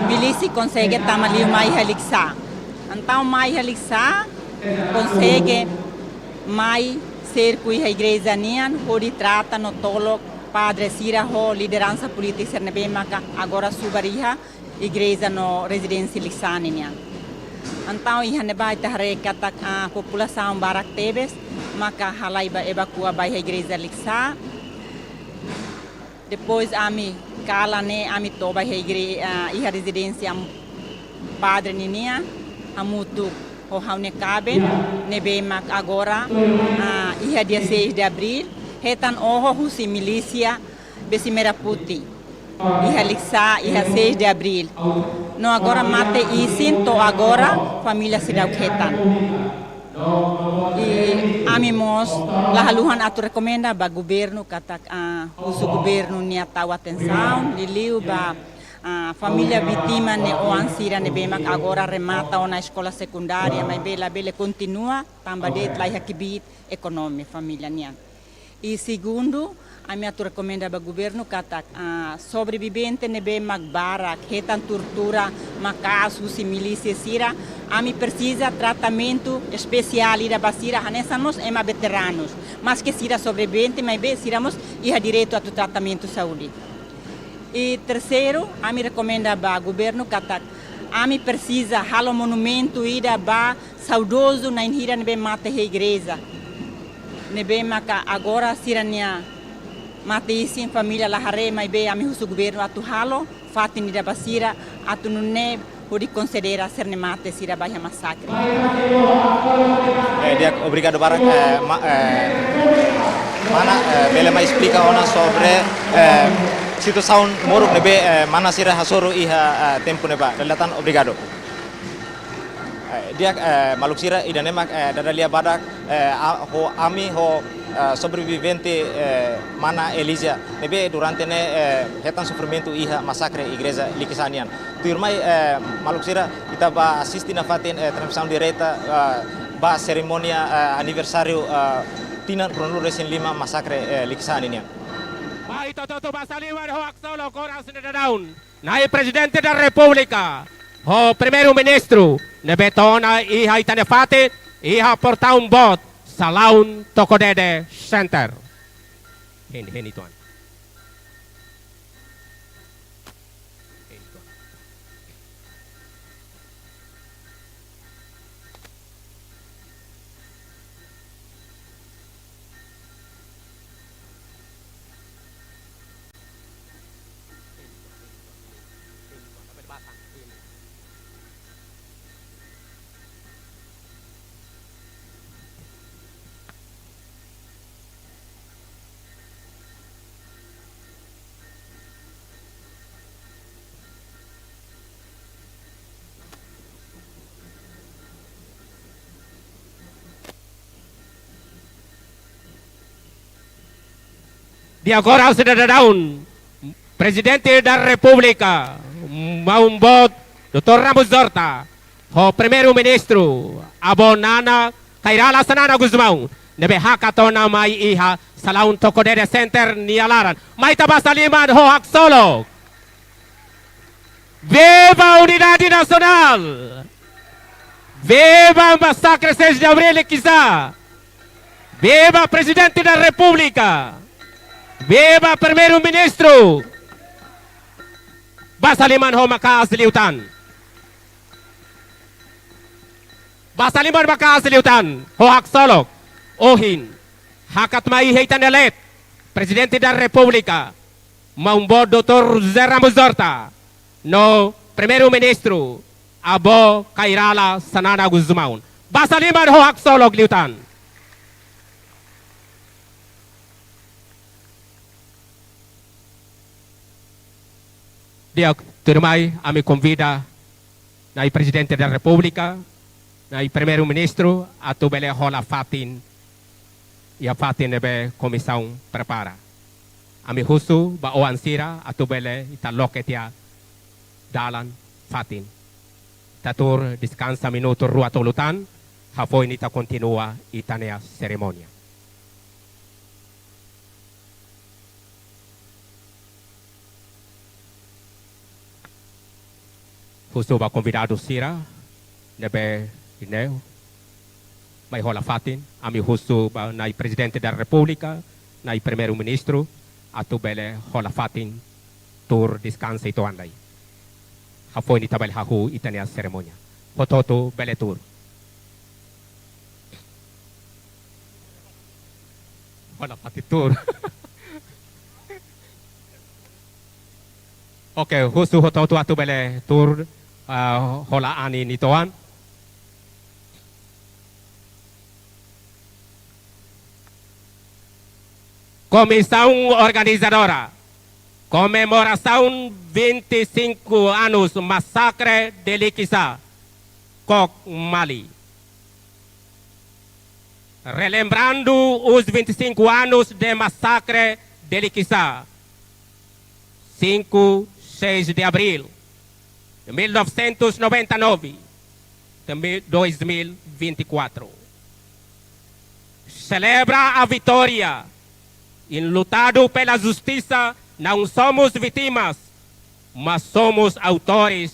milísia konsege tama liu mai iha Likisá. Entaun mai iha Likisá, konsege mai serku iha igreja nian hodi trata no tolok padre sira ho lideransa polítika sira ne'ebé maka agora subar iha igreja no rezidénsia Likisá nian. Entaun iha ne'ebá ita haree katak, ah, populasaun barak tebes maka halai ba evakua ba iha igreja Likisá. Depois ami kalan ne'e ami toba iha igre-, ah, iha rezidénsia am-, padre ninian, hamutuk ho ha'u-nia kaben, ne'ebé mak agora, ah, iha dia seis de abril, hetan oho husi milísia Besi Merah Putih. Iha Likisá, iha seis de abril. No agora mate isin to'o agora família seidauk hetan. I ami mós la haluhan atu rekomenda ba governu katak, ah, husu governu nia tau atensaun, liuliu ba, ah, família vítima nia oan sira ne'ebé mak agora remata ona eskola sekundária, maibé labele kontinua, tanba de'it laiha kbiit ekonomia família nian. I segundu, ami atu rekomenda ba governu katak, ah, sobrevivente ne'ebé mak barak hetan tortura maka'as husi milísia sira, ami presiza tratamentu espesiál ida ba sira, hanesan mós ema veteranus. Maske sira sobrevivente, maibé sira mós iha direitu atu tratamentu saúde. I terseiru, ami rekomenda ba governu katak ami presiza halo monumentu ida ba saudozu na'in hira ne'ebé mate iha igreja. Ne'ebé maka agora sira-nia mate isin família la haree, maibé ami husu governu atu halo fatin ida ba sira atu nune'e hodi konsidera sira-nia mate sira ba iha masakre. Eh, di'ak, obrigadu barak, eh, ma-, eh, mana, eh, bele mai esplika ona sobre, eh, situasaun moruk ne'ebé, eh, mana sira hasoru iha, eh, tempu ne'ebá. Dala ida tan, obrigadu. Eh, di'ak, eh, maluk sira, ida-ne'e mak, eh, dada lia badak, eh, a-, ho ami, ho, eh, sobrevivente, eh, mana Elísia ne'ebé durante ne'e, eh, hetan sofrimentu iha masakre igreja Likisá nian. Tuirmai, eh, maluk sira, ita bá asiste nafatin, eh, transmisaun direta, eh, ba serimónia, eh, aniversáriu, eh, tinan ruanulu-resin-lima masakre, eh, Likisá nian. Mai ita hotu-hotu basa liman ho haksolok oras ne'e daudaun. Na'i Prezidente da Repúblika, ho Primeiru-Ministru, ne'ebé to'o ona iha ita-nia fatin, iha portaun boot, Salaun Tokodede Center. Hein, hein, tuan. Di'ak, agora sidadaun, Prezidente da Repúblika, maun boot, doutór Ramos Horta, ho Primeiru-Ministru, Avó Nana Kay Rala Xanana Gusmão, ne'ebé hakat ona mai iha Salaun Tokodede Center nia laran. Mai ita basa liman ho haksolok. Viva a unidade nacional! Viva masakre seis de abril Likisá! Viva Prezidente da Repúblika! Viva Primeiru-Ministru! Basa liman ho maka'as liután. Basa liman maka'as liután, ho haksolok. Ohin, hakat mai iha ita-nia leet, Prezidente da Repúblika, maun boot doutór José Ramos Horta, no Primeiru-Ministru, Avó Kay Rala Xanana Gusmão. Basa liman ho haksolok liután. Di'ak, tuirmai, ami konvida Na'i Prezidente da Repúblika, Na'i Primeiru-Ministru, atu bele hola fatin, iha fatin ne'ebé komisaun prepara. Ami husu ba oan sira atu bele ita loke tiha dalan fatin. Ita tuur deskansa minutu rua tolu tan, hafoin ita kontinua ita-nia serimónia. Husu ba konvidadu sira ne'ebé iha ne'e, Mai hola fatin, ami husu ba Na'i Prezidente da Repúblika, Na'i Primeiru-Ministru, atu bele hola fatin tuur deskansa uitoan lai. Hafoin ita bele hahú ita-nia serimónia. Hotu-hotu bele tuur. Hola fatin tuur. Oke, husu hotu-hotu atu bele tuur, ah, hola anin uitoan. Komisaun Organizadora, Comemoração vinte e cinco anos Massacre de Liquiçá, Kok Mali. Relembrando os vinte e cinco anos de Massacre de Liquiçá, cinco, seis de abril de mil novecentos e noventa e nove, de mil, dois mil e vinte e quatro. Celebra a vitória, enlutado pela justiça, não somos vítimas, mas somos autores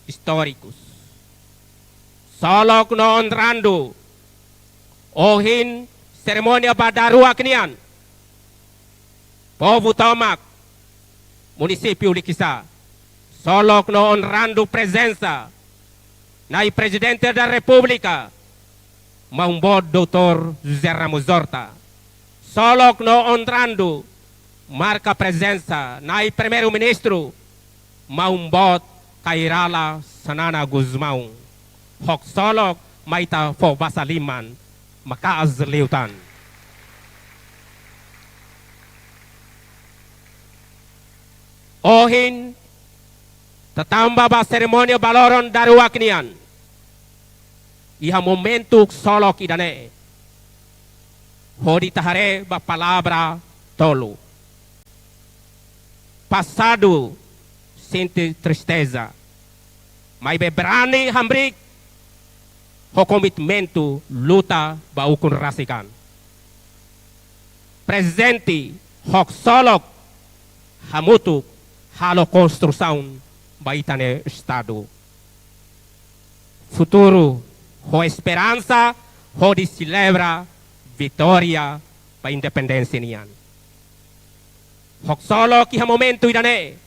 históricos. Ksolok no onrando, ohin serimónia ba daruak nian. Povu tomak, Munisípiu Liquiçá. Ksolok no onrando prezensa Na'i Prezidente da Repúblika, Maun Boot Doutór José Ramos Horta. Ksolok no onrando, marka prezensa Na'i Primeiru-Ministru, Maun Boot Kay Rala Xanana Gusmão. Ho ksolok mai ita fó basa liman, maka'as liután. Ohin, ita tama ba serimónia ba loron daruak nian. Iha momentu ksolok ida-ne'e, hodi ita haree ba palavra tolu. Pasadu sente tristeza, maibé brani hamriik ho komitmentu luta ba ukun rasik an. Prezente ho ksolok hamutuk halo konstrusaun ba ita-nia Estadu. Futuru ho esperansa hodi selebra vitória ba independénsia nian. Ho ksolok iha momentu ida-ne'e,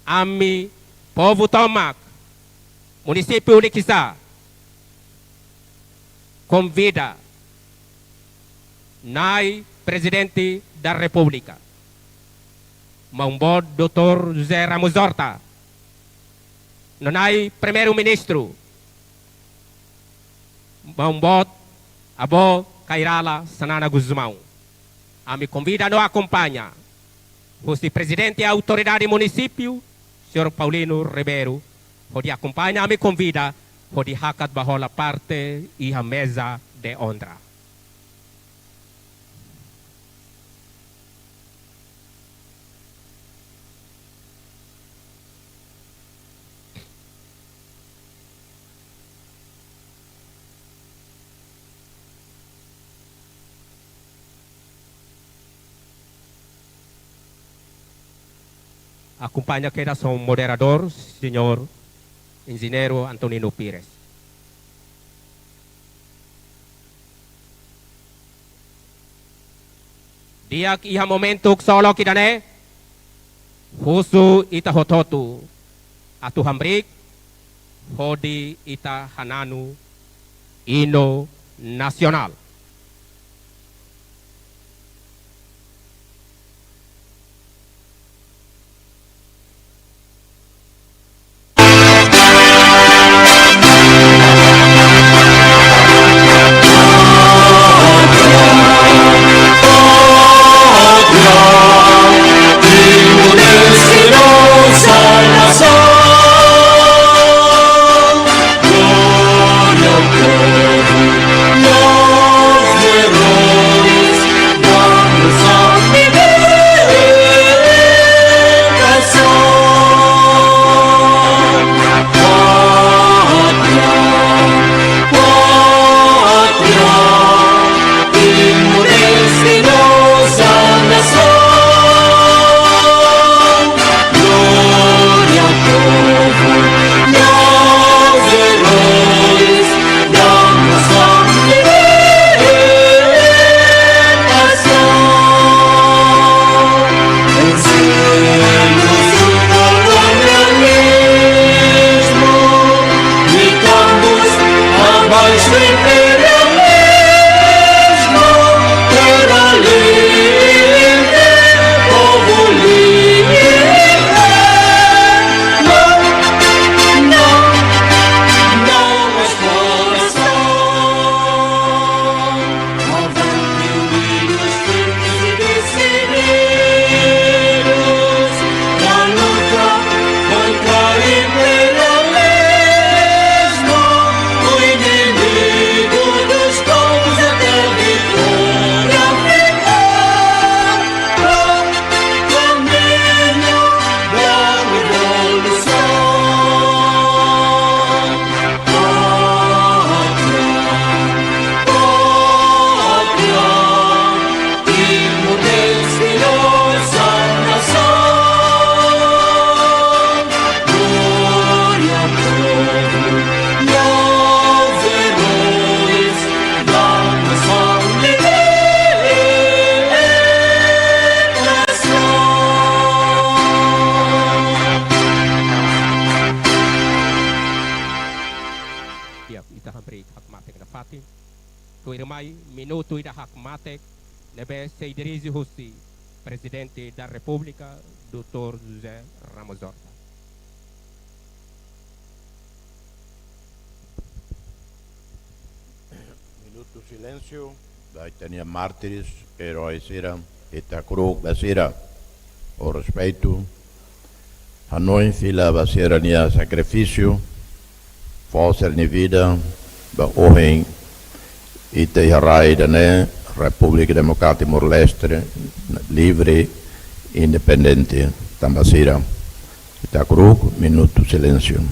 ami povu tomak Munisípiu Liquiçá konvida Na'i Prezidente da Repúblika, Maun Boot Doutór José Ramos Horta, no Na'i Primeiru-Ministru, Maun Boot Avó Kay Rala Xanana Gusmão. Ami konvida no akompaña husi Prezidente Autoridade Munisípiu, Señór Paulino Ribeiro, hodi akompaña, ami konvida hodi hakat ba hola parte iha meza de onra. Akompaña kedas ho moderadór, Señór Enjeñeiru Antonino Pires. Di'ak, iha momentu ksolok ida-ne'e, husu ita hotu-hotu atu hamriik hodi ita hananu inu nasionál. Di'ak, ita hamriik hakmatek nafatin. Tuirmai, minutu ida hakmatek ne'ebé sei dirije husi Prezidente da Repúblika, doutór José Ramos Horta. Minutu silénsiu ba ita-nia mártires, erói sira, ita hakru'uk ba sira ho respeitu. Hanoin fila ba sira-nia sakrifísiu, fó sira-nia vida ba ohin ita iha rai ida-ne'e, Repúblika Demokrátika Timor-Leste, livre, independente, tanba sira. Ita hakru'uk, minutu silénsiu.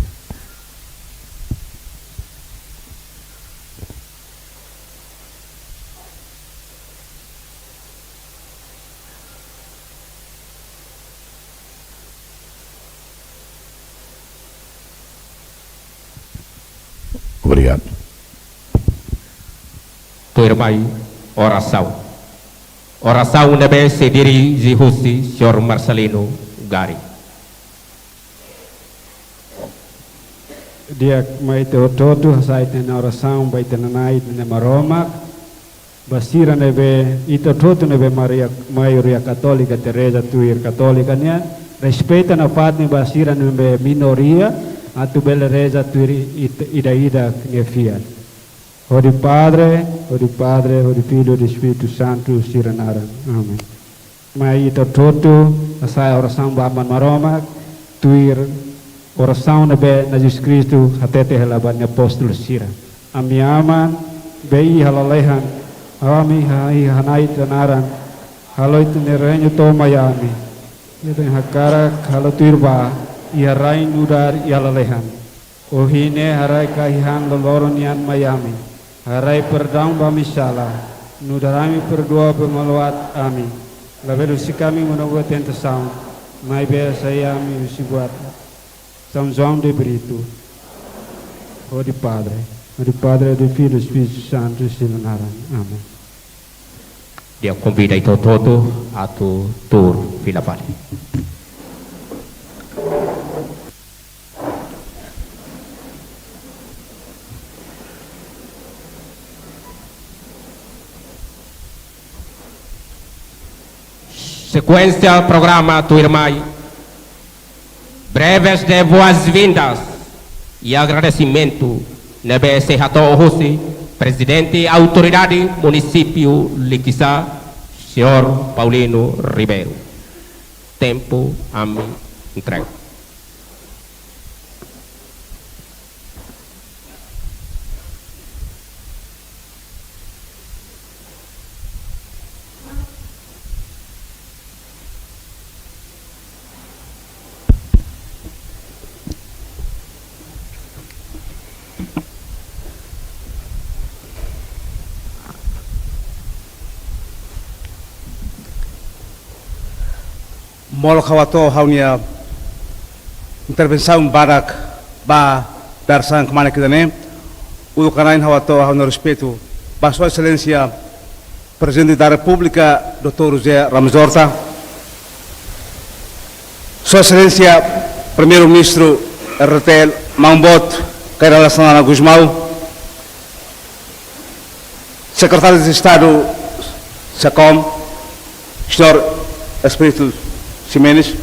Obrigadu. Tuirmai, orasaun. Orasaun ne'ebé sei dirije husi señór Marcelino Gari. Di'ak, mai ita hotu-hotu hasa'e ita-nia orasaun ba ita-nia Na'i, ita-nia Maromak, ba sira ne'ebé, ita hotu-hotu ne'ebé maioria, maioria katólika, ita reza tuir katólika nian, respeita nafatin ba sira ne'ebé minoria, atu bele reza tuir it-, ida-idak nia fiar. Hodi Padre, hodi Padre, hodi Filho, hodi Espíritu Santu sira naran. Amen. Mai ita hotu-hotu hasa'e orasaun ba Aman Maromak, tuir orasaun ne'ebé Na'i Jesus Kristu hatete hela ba nia apóstolu sira. Ami Aman be iha lalehan, ami iha, iha Na'i ita naran, halo ita-nia reinu to'o mai ami. Ita-nia hakarak halo tuir ba iha rai nu'udar iha lalehan. Ohin ne'e haraik an loroloron nian mai ami. Haraik perdaun ba ami sala, nu'udar ami perdua ba ema loat ami. Labele husik ami monu ba tentasaun, maibé hasai ami husi buat. São João de Brito. Hodi Padre, hodi Padre, hodi Filho, Espíritu Santu sira naran. Amen. Di'ak, konvida ita hotu-hotu atu tuur fila fali. Sekuénsia programa tuirmai. Breves de boas-vindas e agradecimento ne'ebé sei hato'o husi Prezidente Autoridade Munisípiu Likisá, señór Paulino Ribeiro. Tempu ami entrega. Molok ha'u hato'o ha'u-nia intervensaun badak ba daerah san kemana kita ne. Uluk nanain ha'u hato'o ha'u-nia respeitu ba Sua Exelénsia Prezidente da Repúblika, doutór José Ramos Horta, Sua Exelénsia Primeiru-Ministru R D T L, Maun Boot Kay Rala Xanana Gusmão, Sekretáriu de Estadu SECOM, señór Expedito Ximenes,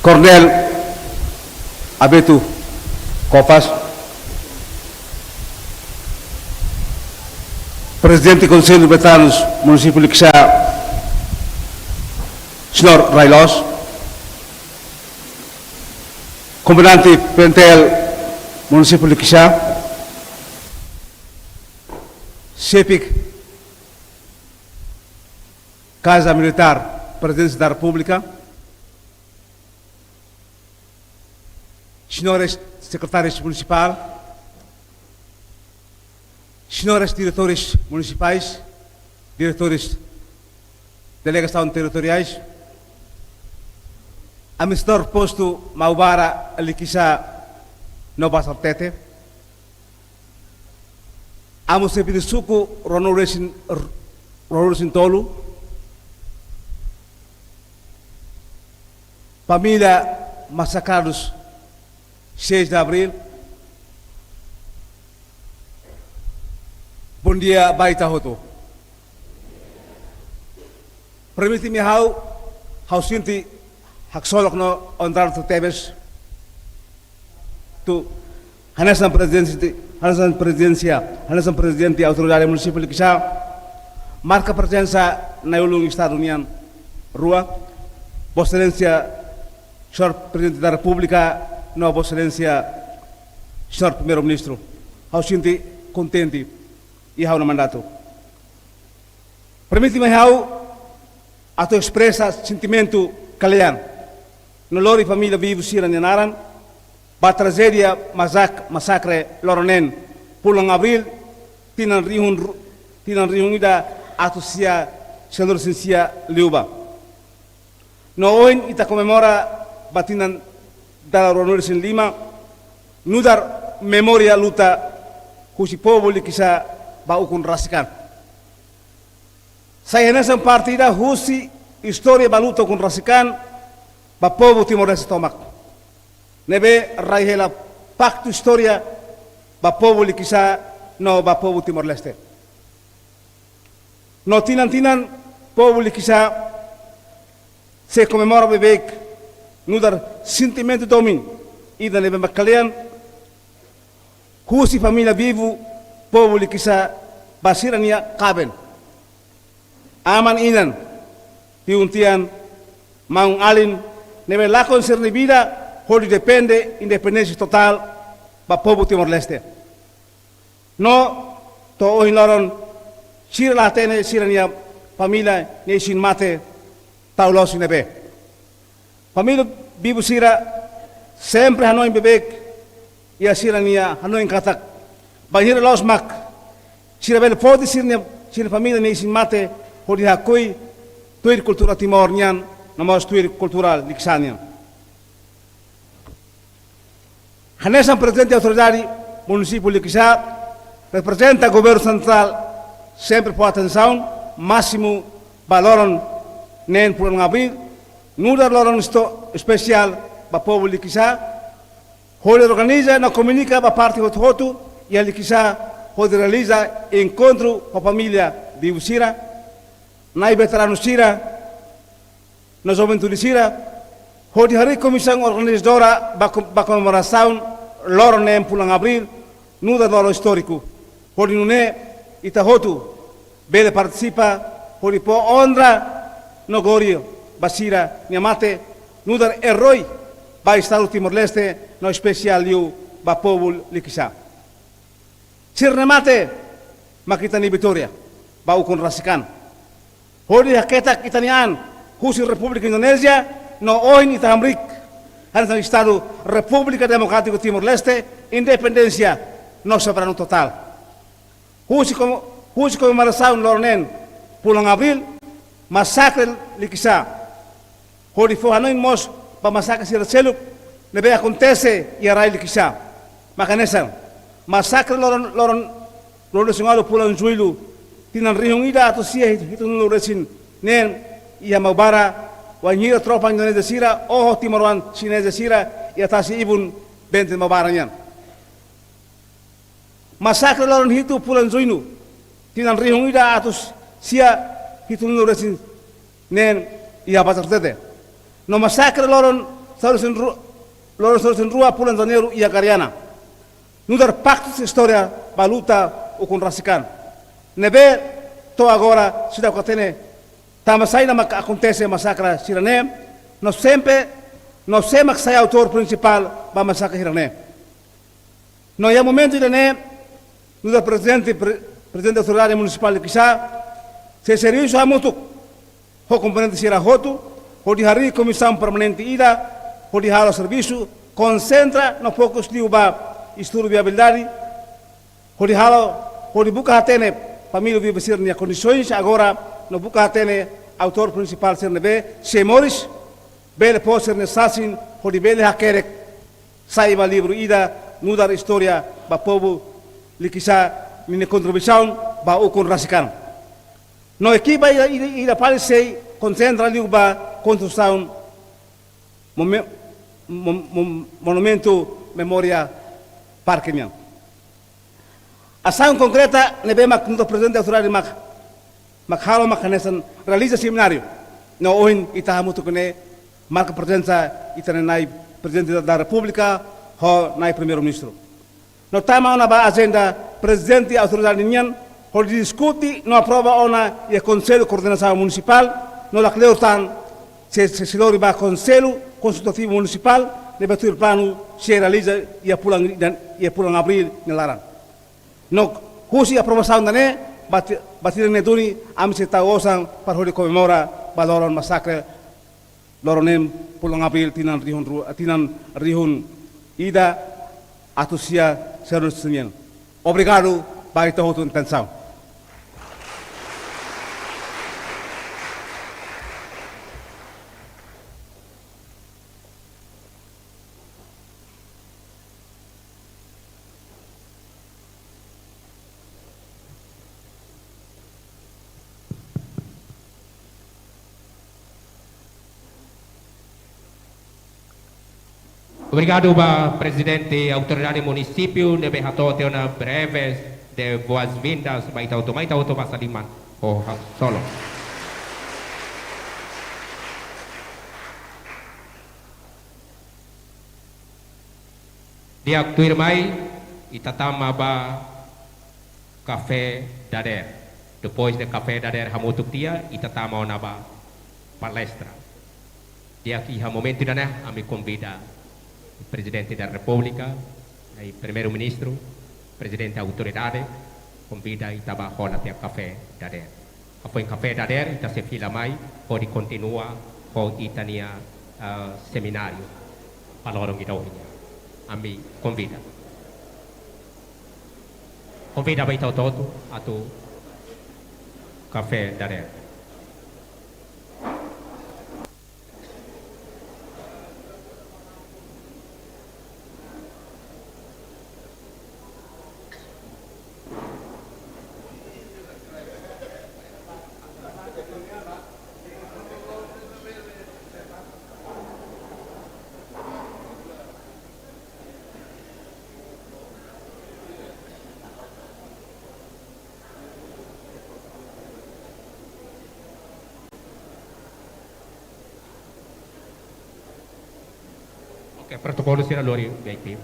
Koronél Abeto Copas, Prezidente Konsellu Veteranus Munisípiu Likisá, señór Ray Loos, Komandante PNTL Munisípiu Likisá, Xefe Kaza Militár Prezidénsia da Repúblika, señores Sekretáriu Munisipál, señores Diretores Munisipais, Diretores Delegasaun Territoriais, Administradór Postu Maubara, Likisá no Bazartete, Amu Xefe de Suku ruanulu-resin-, ruanulu-resin-tolu, família masakradus seis de Abril, bondia ba ita hotu. Permite mai ha'u, ha'u sente haksolok no onradu tebes atu hanesan prezidente, hanesan prezidénsia, hanesan Prezidente Autoridade Munisípiu Likisá, marka prezensa Na'i-Ulun Estadu nian rua, Vossa Exelénsia señór Prezidente da Repúblika no Vossa Exelénsia señór Primeiru-Ministru. Ha'u sente kontente iha ha'u-nia mandatu. Permite mai ha'u atu espresa sentimentu kle'an no lori família vivu sira-nia naran ba trajédia masak-, masakre loron neen fulan Abril, tinan rihun ru-, tinan rihun ida atus sia sianulu-resin-sia liubá. No ohin ita komemora ba tinan dala ruanulu-resin-lima, nu'udar memória luta husi povu Likisá ba ukun rasik an. Sai hanesan parte ida husi istória ba luta ukun rasik an ba povu Timor-Leste tomak. Ne'ebé rai hela paktu istória ba povu Likisá no ba povu Timor-Leste. No tinan-tinan povu Likisá sei komemora beibeik nu'udar sentimentu domin ida ne'ebé mak kle'an husi família vivu povu Likisá ba sira-nia kaben, aman-inan, tiun-tian, maun-alin ne'ebé lakon sira-nia vida hodi defende independénsia totál ba povu Timor-Leste. No to'o ohin loron sira la hatene sira-nia família nia isin-mate tau loos iha ne'ebé. Família vivu sira sempre hanoin beibeik iha sira-nia hanoin katak bainhira loos mak sira bele foti sira-nia, sira-nia família nia isin-mate hodi hakoi tuir kultura Timor nian no mós tuir kultura Likisá nian. Hanesan Prezidente Autoridade Munisípiu Likisá, reprezenta Governu Sentrál, sempre fó atensaun másimu ba loron neen fulan Abril, nu'udar loron isto-, espesiál ba povu Likisá, hodi organiza no komunika ba parte hotu-hotu iha Likisá hodi realiza enkontru ho família vivu sira, na'i veteranu sira, no juventude sira, hodi harii komisaun organizadora ba ko-, ba komemorasaun loron neen fulan Abril, nu'udar loron istóriku. Hodi nune'e ita hotu bele partisipa, hodi fó onra no glória ba sira-nia mate, nu'udar erói ba Estadu Timor-Leste, no espesiál liu ba povu Likisá. Sira-nia mate mak ita-nia vitória ba ukun rasik an. Hodi haketak ita-nia an husi Repúblika Indonézia, no ohin ita hamriik hanesan Estadu Repúblika Demokrátiku Timor-Leste, independénsia no soberanu totál. Husi kom-, husi komemorasaun loron neen fulan Abril, masakre Likisá, hodi fó hanoin mós ba masakre sira seluk ne'ebé akontese iha rai Likisá. Mak hanesan masakre loron, loron, loron sanulu fulan Jullu, tinan rihun ida atus sia hitunulu-resin-neen iha Maubara, wainhira tropa Indonézia sira oho timoroan xineza sira iha tasi-ibun Bente Maubara nian. Masakre loron hitu fulan Juñu, tinan rihun ida atus sia hitunulu resin neen iha Bazar Tete. No masakre loron sanulu resin ru-, loron sanulu resin rua fulan Janeiru iha Gariana. Nu'udar faktus istória ba luta ukun rasik an. Ne'ebé to'o agora seidauk hatene tanba saida mak akontese masakre sira-ne'e, no sempre, no sé mak sai autór prinsipál ba masakre sira-ne'e. No iha momentu ida-ne'e, nu'udar prezidente, pre-, prezidente autoridade munisipál Likisá, sei servisu hamutuk ho komponente sira hotu, hodi harii komisaun permanente ida, hodi halo servisu, konsentra no fokus liu ba estudu viabilidade, hodi halo, hodi buka hatene família biban sira-nia kondisoens agora, no buka hatene autór prinsipál sira ne'ebé sei moris, bele fó sira-nia sasin, hodi bele hakerek sai ba livru ida, nu'udar istória ba povu Likisá ninia kontribuisaun ba ukun rasik an. No ekipa ida, ida, ida fali sei konsentra liu ba konstrusaun mome-, mom-, mom-, monumentu memória parke nian. Asaun konkreta ne'ebé mak nu'udar prezidente autoridade mak, mak halo mak hanesan realiza semináriu. No ohin ita hamutuk ne'e marka prezensa ita-nia na'i Prezidente da Repúblika ho na'i Primeiru-Ministru. No tama ona ba ajenda prezidente autoridade nian, hodi diskute no aprova ona iha Konsellu Koordenasaun Munisipál, no lakleur tan sei, sei, sei lori ba Konsellu Konsultativu Munisipál, ne'ebé tuir planu sei realiza iha fulan, iha fulan Abríl nia laran. No husi aprovasaun ida-ne'e, ba ti-, ba tinan ne'e duni, ami sei tau osan para hodi komemora ba loron masakre, loron neen fulan Abríl tinan rihun ru-, tinan rihun ida atus sia sanulu resin neen. Obrigadu ba ita hotu nia atensaun. Obrigadu ba Prezidente Autoridade Munisípiu ne'ebé hato'o tiha ona breves de boas-vindas ba ita hotu, mai ita hotu basa liman ho haksolok. Di'ak, tuirmai ita tama ba kafé dadeer. Depois de kafé dadeer hamutuk tiha, ita tama ona ba palestra. Di'ak, iha momentu ida-ne'e ami konvida Prezidente da Repúblika, i Primeiru-Ministru, Prezidente Autoridade, konvida ita ba hola tiha kafé dadeer. Hafoin kafé dadeer, ita sei fila mai hodi kontinua ho ita-nia, ah, semináriu ba loron ida ohin nian. Ami konvida. Konvida ba ita hotu atu kafé dadeer. Oke, protokolu sira lori V I P.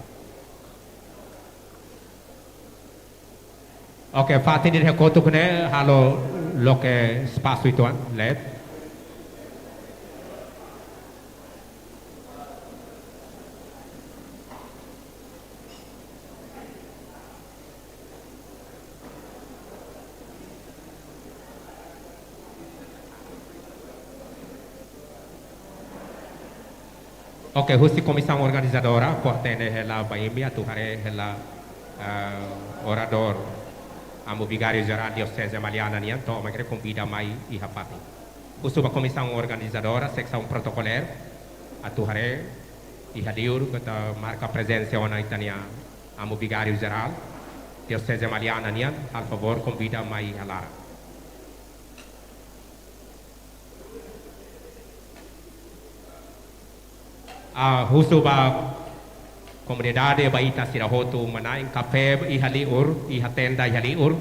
Oke, fatin ida iha kotuk ne'e halo loke espasu uitoan, let. Oke, husi komisaun organizadora, fó-hatene hela ba imi atu haree hela, eh, oradór, Amu Vigáriu Jerál Dioseze Maliana nian, tomak ne'e konvida mai iha fatin. Husu ba komisaun organizadora, seksaun protokoler, atu haree iha liur, atu marka prezensa ona ita-nia Amu Vigáriu Jerál Dioseze Maliana nian, halo favór konvida mai iha laran. Ah, husu ba Komunidade ba ita sira hotu uma-na'in, kafé iha liur, iha tenda iha liur.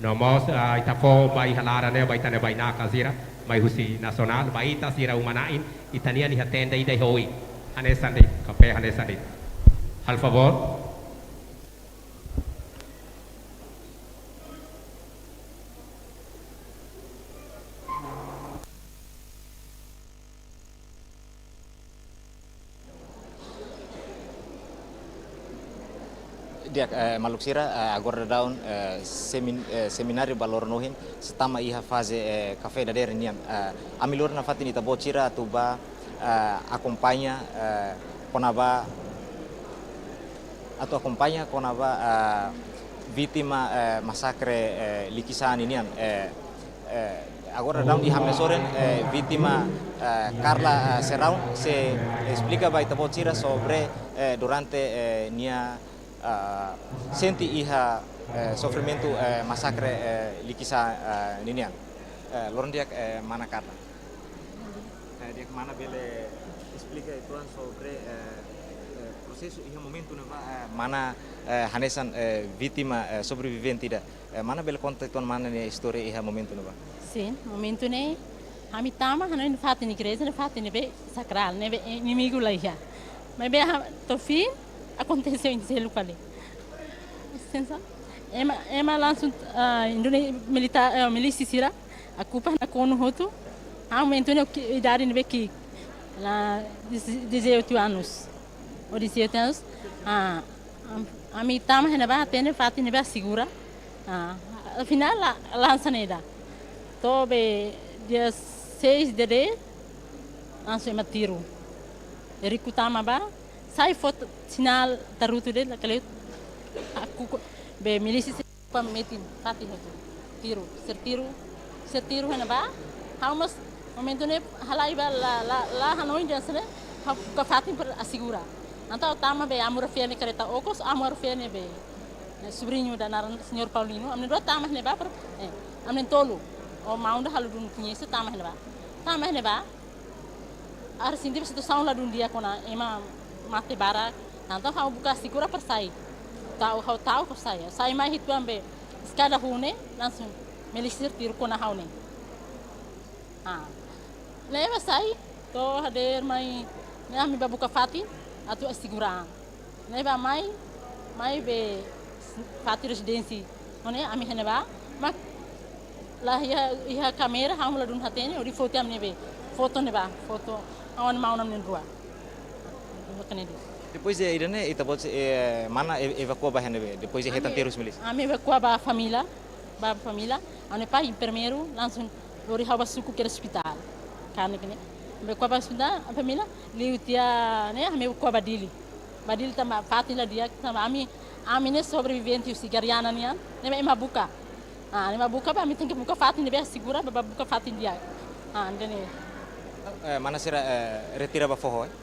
No mós, ah, ita fó ba iha laran ne'e ba ita-nia bainaka sira mai husi nasionál, ba ita sira uma-na'in, ita-nian iha tenda ida iha oin. Hanesan de'it, kafé hanesan de'it. Halo favór. Di'ak, eh, maluk sira, eh, agora daudaun, eh, semin-, eh, semináriu ba loron ohin sei tama iha faze, eh, kafé dadeer nian. Eh, ami lori nafatin ita-boot sira atu bá, eh, akompaña, eh, kona-ba, atu akompaña kona-ba, eh, vítima, eh, masakre, eh, Likisá ninian. Eh, eh, agora daudaun iha ami-nia sorin, eh, vítima, eh, Carla, eh, Serrão, sei esplika ba ita-boot sira sobre, eh, durante, eh, nia, ah, sente iha, eh, sofrimentu, eh, masakre, eh, Likisá, eh, ninian. Eh, loron di'ak, eh, mana Carla. Eh, di'ak, mana bele esplika uitoan sobre, eh, eh, prosesu iha momentu ne'ebá, eh, mana, eh, hanesan, eh, vítima, eh, sobrevivente ida. Eh, mana bele konta uitoan mana nia istória iha momentu ne'ebá? Sin, momentu ne'e, ami tama, hanoin fatin igreja, ne'e fatin ne'ebé sakrál, ne'ebé inimigu la iha. Maibé, ha, to'o fin, akontese oin seluk fali. Sensa, ema, ema langsung, ah, Indone-, milita-, eh, milísia sira, okupa nakonu hotu. Ah, momentu ne'e, ki-, idade ne'ebé ki'ik, la, deze-, dezoito anos. Ou dezoito anos. Ah, am-, ami tama iha ne'ebá, hatene fatin ne'ebé segura. Ah, afinál, la, la hanesan ne'e ida. To'o be dia seis de, de, langsung ema tiru. Riku tama bá, sai foto, sinál tarutu de'it, la kaleut, aku ko-, be milísia sira metin, fatin hotu. Tiru, sira tiru, sira tiru iha ne'ebá, ha'u mós momentu ne'e halai bá la, la, la hanoin dehan sene, ha'u buka fatin para asegura. Entaun tama be Amor Fiel nia karreta okos, Amor Fiel nia be, eh, sobriñu ida naran señór Paulino, ami rua tama iha ne'ebá, para, eh, ami tolu, o maun ida halo dun koñese tama iha ne'ebá. Tama iha ne'ebá, ha'u sente be situasaun ladún di'ak ona, ema mate barak, entaun ha'u buka asegura para sai. Ta'uk, ha'u ta'uk para sai. Sai mai uitoan be eskada hun ne'e, langsung milísia tiru kona ha'u ne'e. Ah. Ne'ebé sai, to'o hadeer mai, ne'e ami bá buka fatin, atu asegura an. Ne'ebá mai, mai be fatin rezidénsia. Ho ne'e ami iha ne'ebá, mak la iha, iha kámera, ha'u ladún hatene, hodi foti ami-nia be foto ne'ebá, foto ha'u-nia maun ami na'in-rua. Buka ne'e de'it. Depois de ida-ne'e, ita-boot, eh, mana e-, evakua bá iha ne'ebé, depois de hetan tiru husi milísia? Ami evakua bá família, bá família, ami pai primeiru, langsung lori ha'u bá suku ke ospitál. Karena kene, ami evakua bá ospitál, ami família, liu tiha ne'e, ami evakua bá Dili. Bá Dili tanba fatin la di'ak, tanba ami, ami ne'e sobrevivente husi Gariana nian, ne'ebé ema buka. Ah, ne'e ema buka bá, ami tenke buka fatin ne'ebé segura, bá, bá buka fatin di'ak. Ah, ne'e de'it. Eh, mana sira, eh, retira bá foho, eh?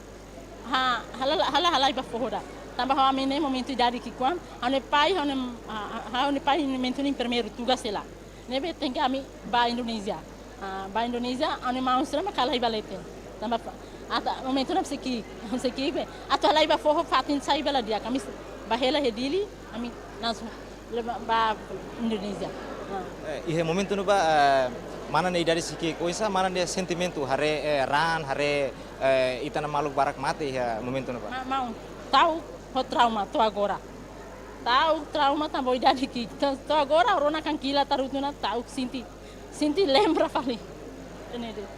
Ha, ha'u la, ha'u la halai bá foho ida. Tanba ha'u ami ne'e momentu idade ki'ik-oan, ha'u-nia pai, ha'u-nia, ah, ah, ha'u-nia pai momentu ne'e enfermeiru tugas hela. Ne'ebé tenke ami bá Indonézia. Ah, bá Indonézia, ha'u-nia maun sira mak halai bá leten. Tanba fa-, ata momentu ne'e sei ki'ik, sei ki'ik be. Atu halai bá foho fatin sai bá la di'ak, ami bá hela iha Dili, ami langsung leba bá Indonézia. Ah. Eh, iha momentu ne'ebá, eh, mana nia idade sei ki'ik, oinsá mana nia sentimentu, haree, eh, raan, haree, eh, ita-nia maluk barak mate iha momentu ne'ebá? Ma-, maun, ta'uk ho trauma, to'o agora. Ta'uk trauma tanba idade ki'ik. To'o, to'o agora, rona kankila tarutu ona, ta'uk sente, sente lembra fali. Ne'e de'it.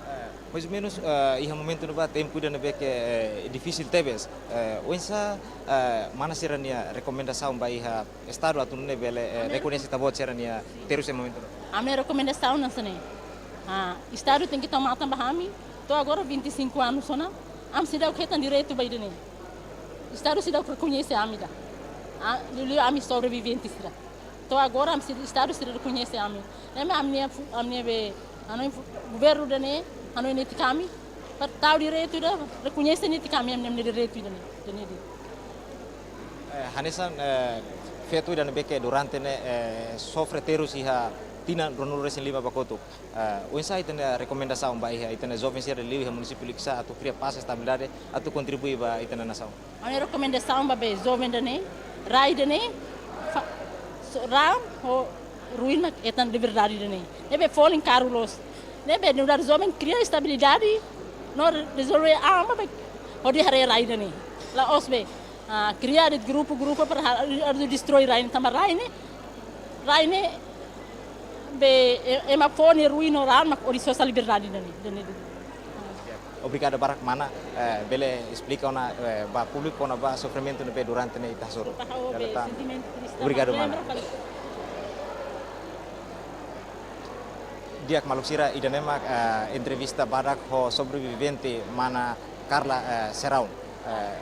Eh, mais ou menos, eh, iha momentu ne'ebá tempu ida ne'ebé ke, eh, difisil tebes. Eh, oinsá, eh, mana sira-nia rekomendasaun ba iha Estadu atu nune'e bele, eh, rekoñese ita-boot sira-nia terus iha momentu ne'ebá? Ami rekomendasaun hanesan ne'e. Ah, Estadu tenke tau matan ba ami. To'o agora vinte e cinco anos ona, ami seidauk hetan direitu ba ida-ne'e. Estadu seidauk rekoñese ami ida. Ah, liuliu ami sobrevivente sira. To'o agora ami sei, Estadu sei rekoñese ami. Ne'ebé ami-nia fu-, ami-nia be, anu fu-, governu ida-ne'e, anu netik ami, para tau direitu ida, rekoñese netik ami, ami-nia direitu ida-ne'e, ida-ne'e de'it. Eh, hanesan, eh, feto ida ne'ebé ke durante ne'e, eh, sofre terus iha, Tinan ruanulu-resin-lima ba kotuk. Eh, oinsá ita-nia rekomendasaun ba iha ita-nia joven sira liu iha munisípiu Likisá atu kria pás, estabilidade, atu kontribui ba ita-nia nasaun? Ha'u-nia rekomendasaun ba be joven ida-ne'e, rai ida-ne'e, fa-, so, raan ho ruin mak hetan de verdade ida-ne'e. Ne'ebé folin karu loos. Ne'ebé nu'udar joven kria estabilidade, no rezolve an ba be hodi haree rai ida-ne'e. La'ós be, ah, kria de'it grupu-grupu para ha-, atu destroi rai ne'e, tanba rai ne'e, rai ne'e be, e-, ema fó nia ruin no raan mak hodi sosa liberdade ida-ne'e, ida-ne'e. Obrigadu barak, mana. Eh, bele esplika ona, eh, ba públiku kona-ba sofrimentu ne'ebé durante ne'e ita hasoru. Ita hahú be. Dala tan. Sentimentu triste. Obrigadu, mana. Lembra kali. Di'ak maluk sira, ida-ne'e mak, eh, entrevista badak ho sobrevivente mana Carla, eh, Serraun. Eh,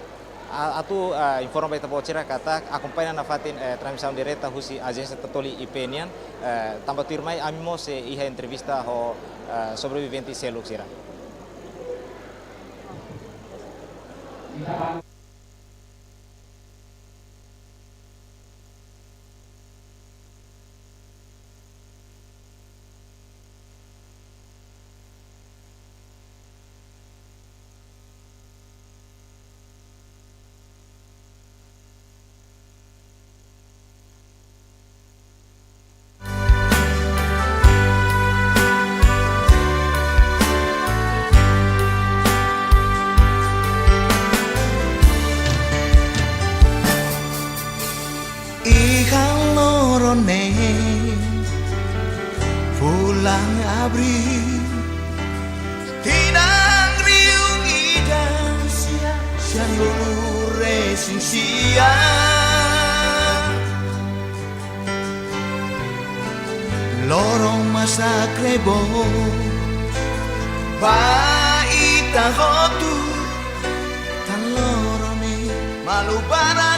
a-, atu, eh, informa ba ita-boot sira katak akompaña nafatin, eh, transmisaun direta husi Ajénsia Tatoli I P nian, eh, tanba tuirmai ami mós sei iha entrevista ho, eh, sobrevivente seluk sira. Iha loron ne'e, fulan Abríl, tinan rihun ida sia, sianulu-resin-sia. Loron massakre boot ba ita hotu. Tan loron ne'e malu barak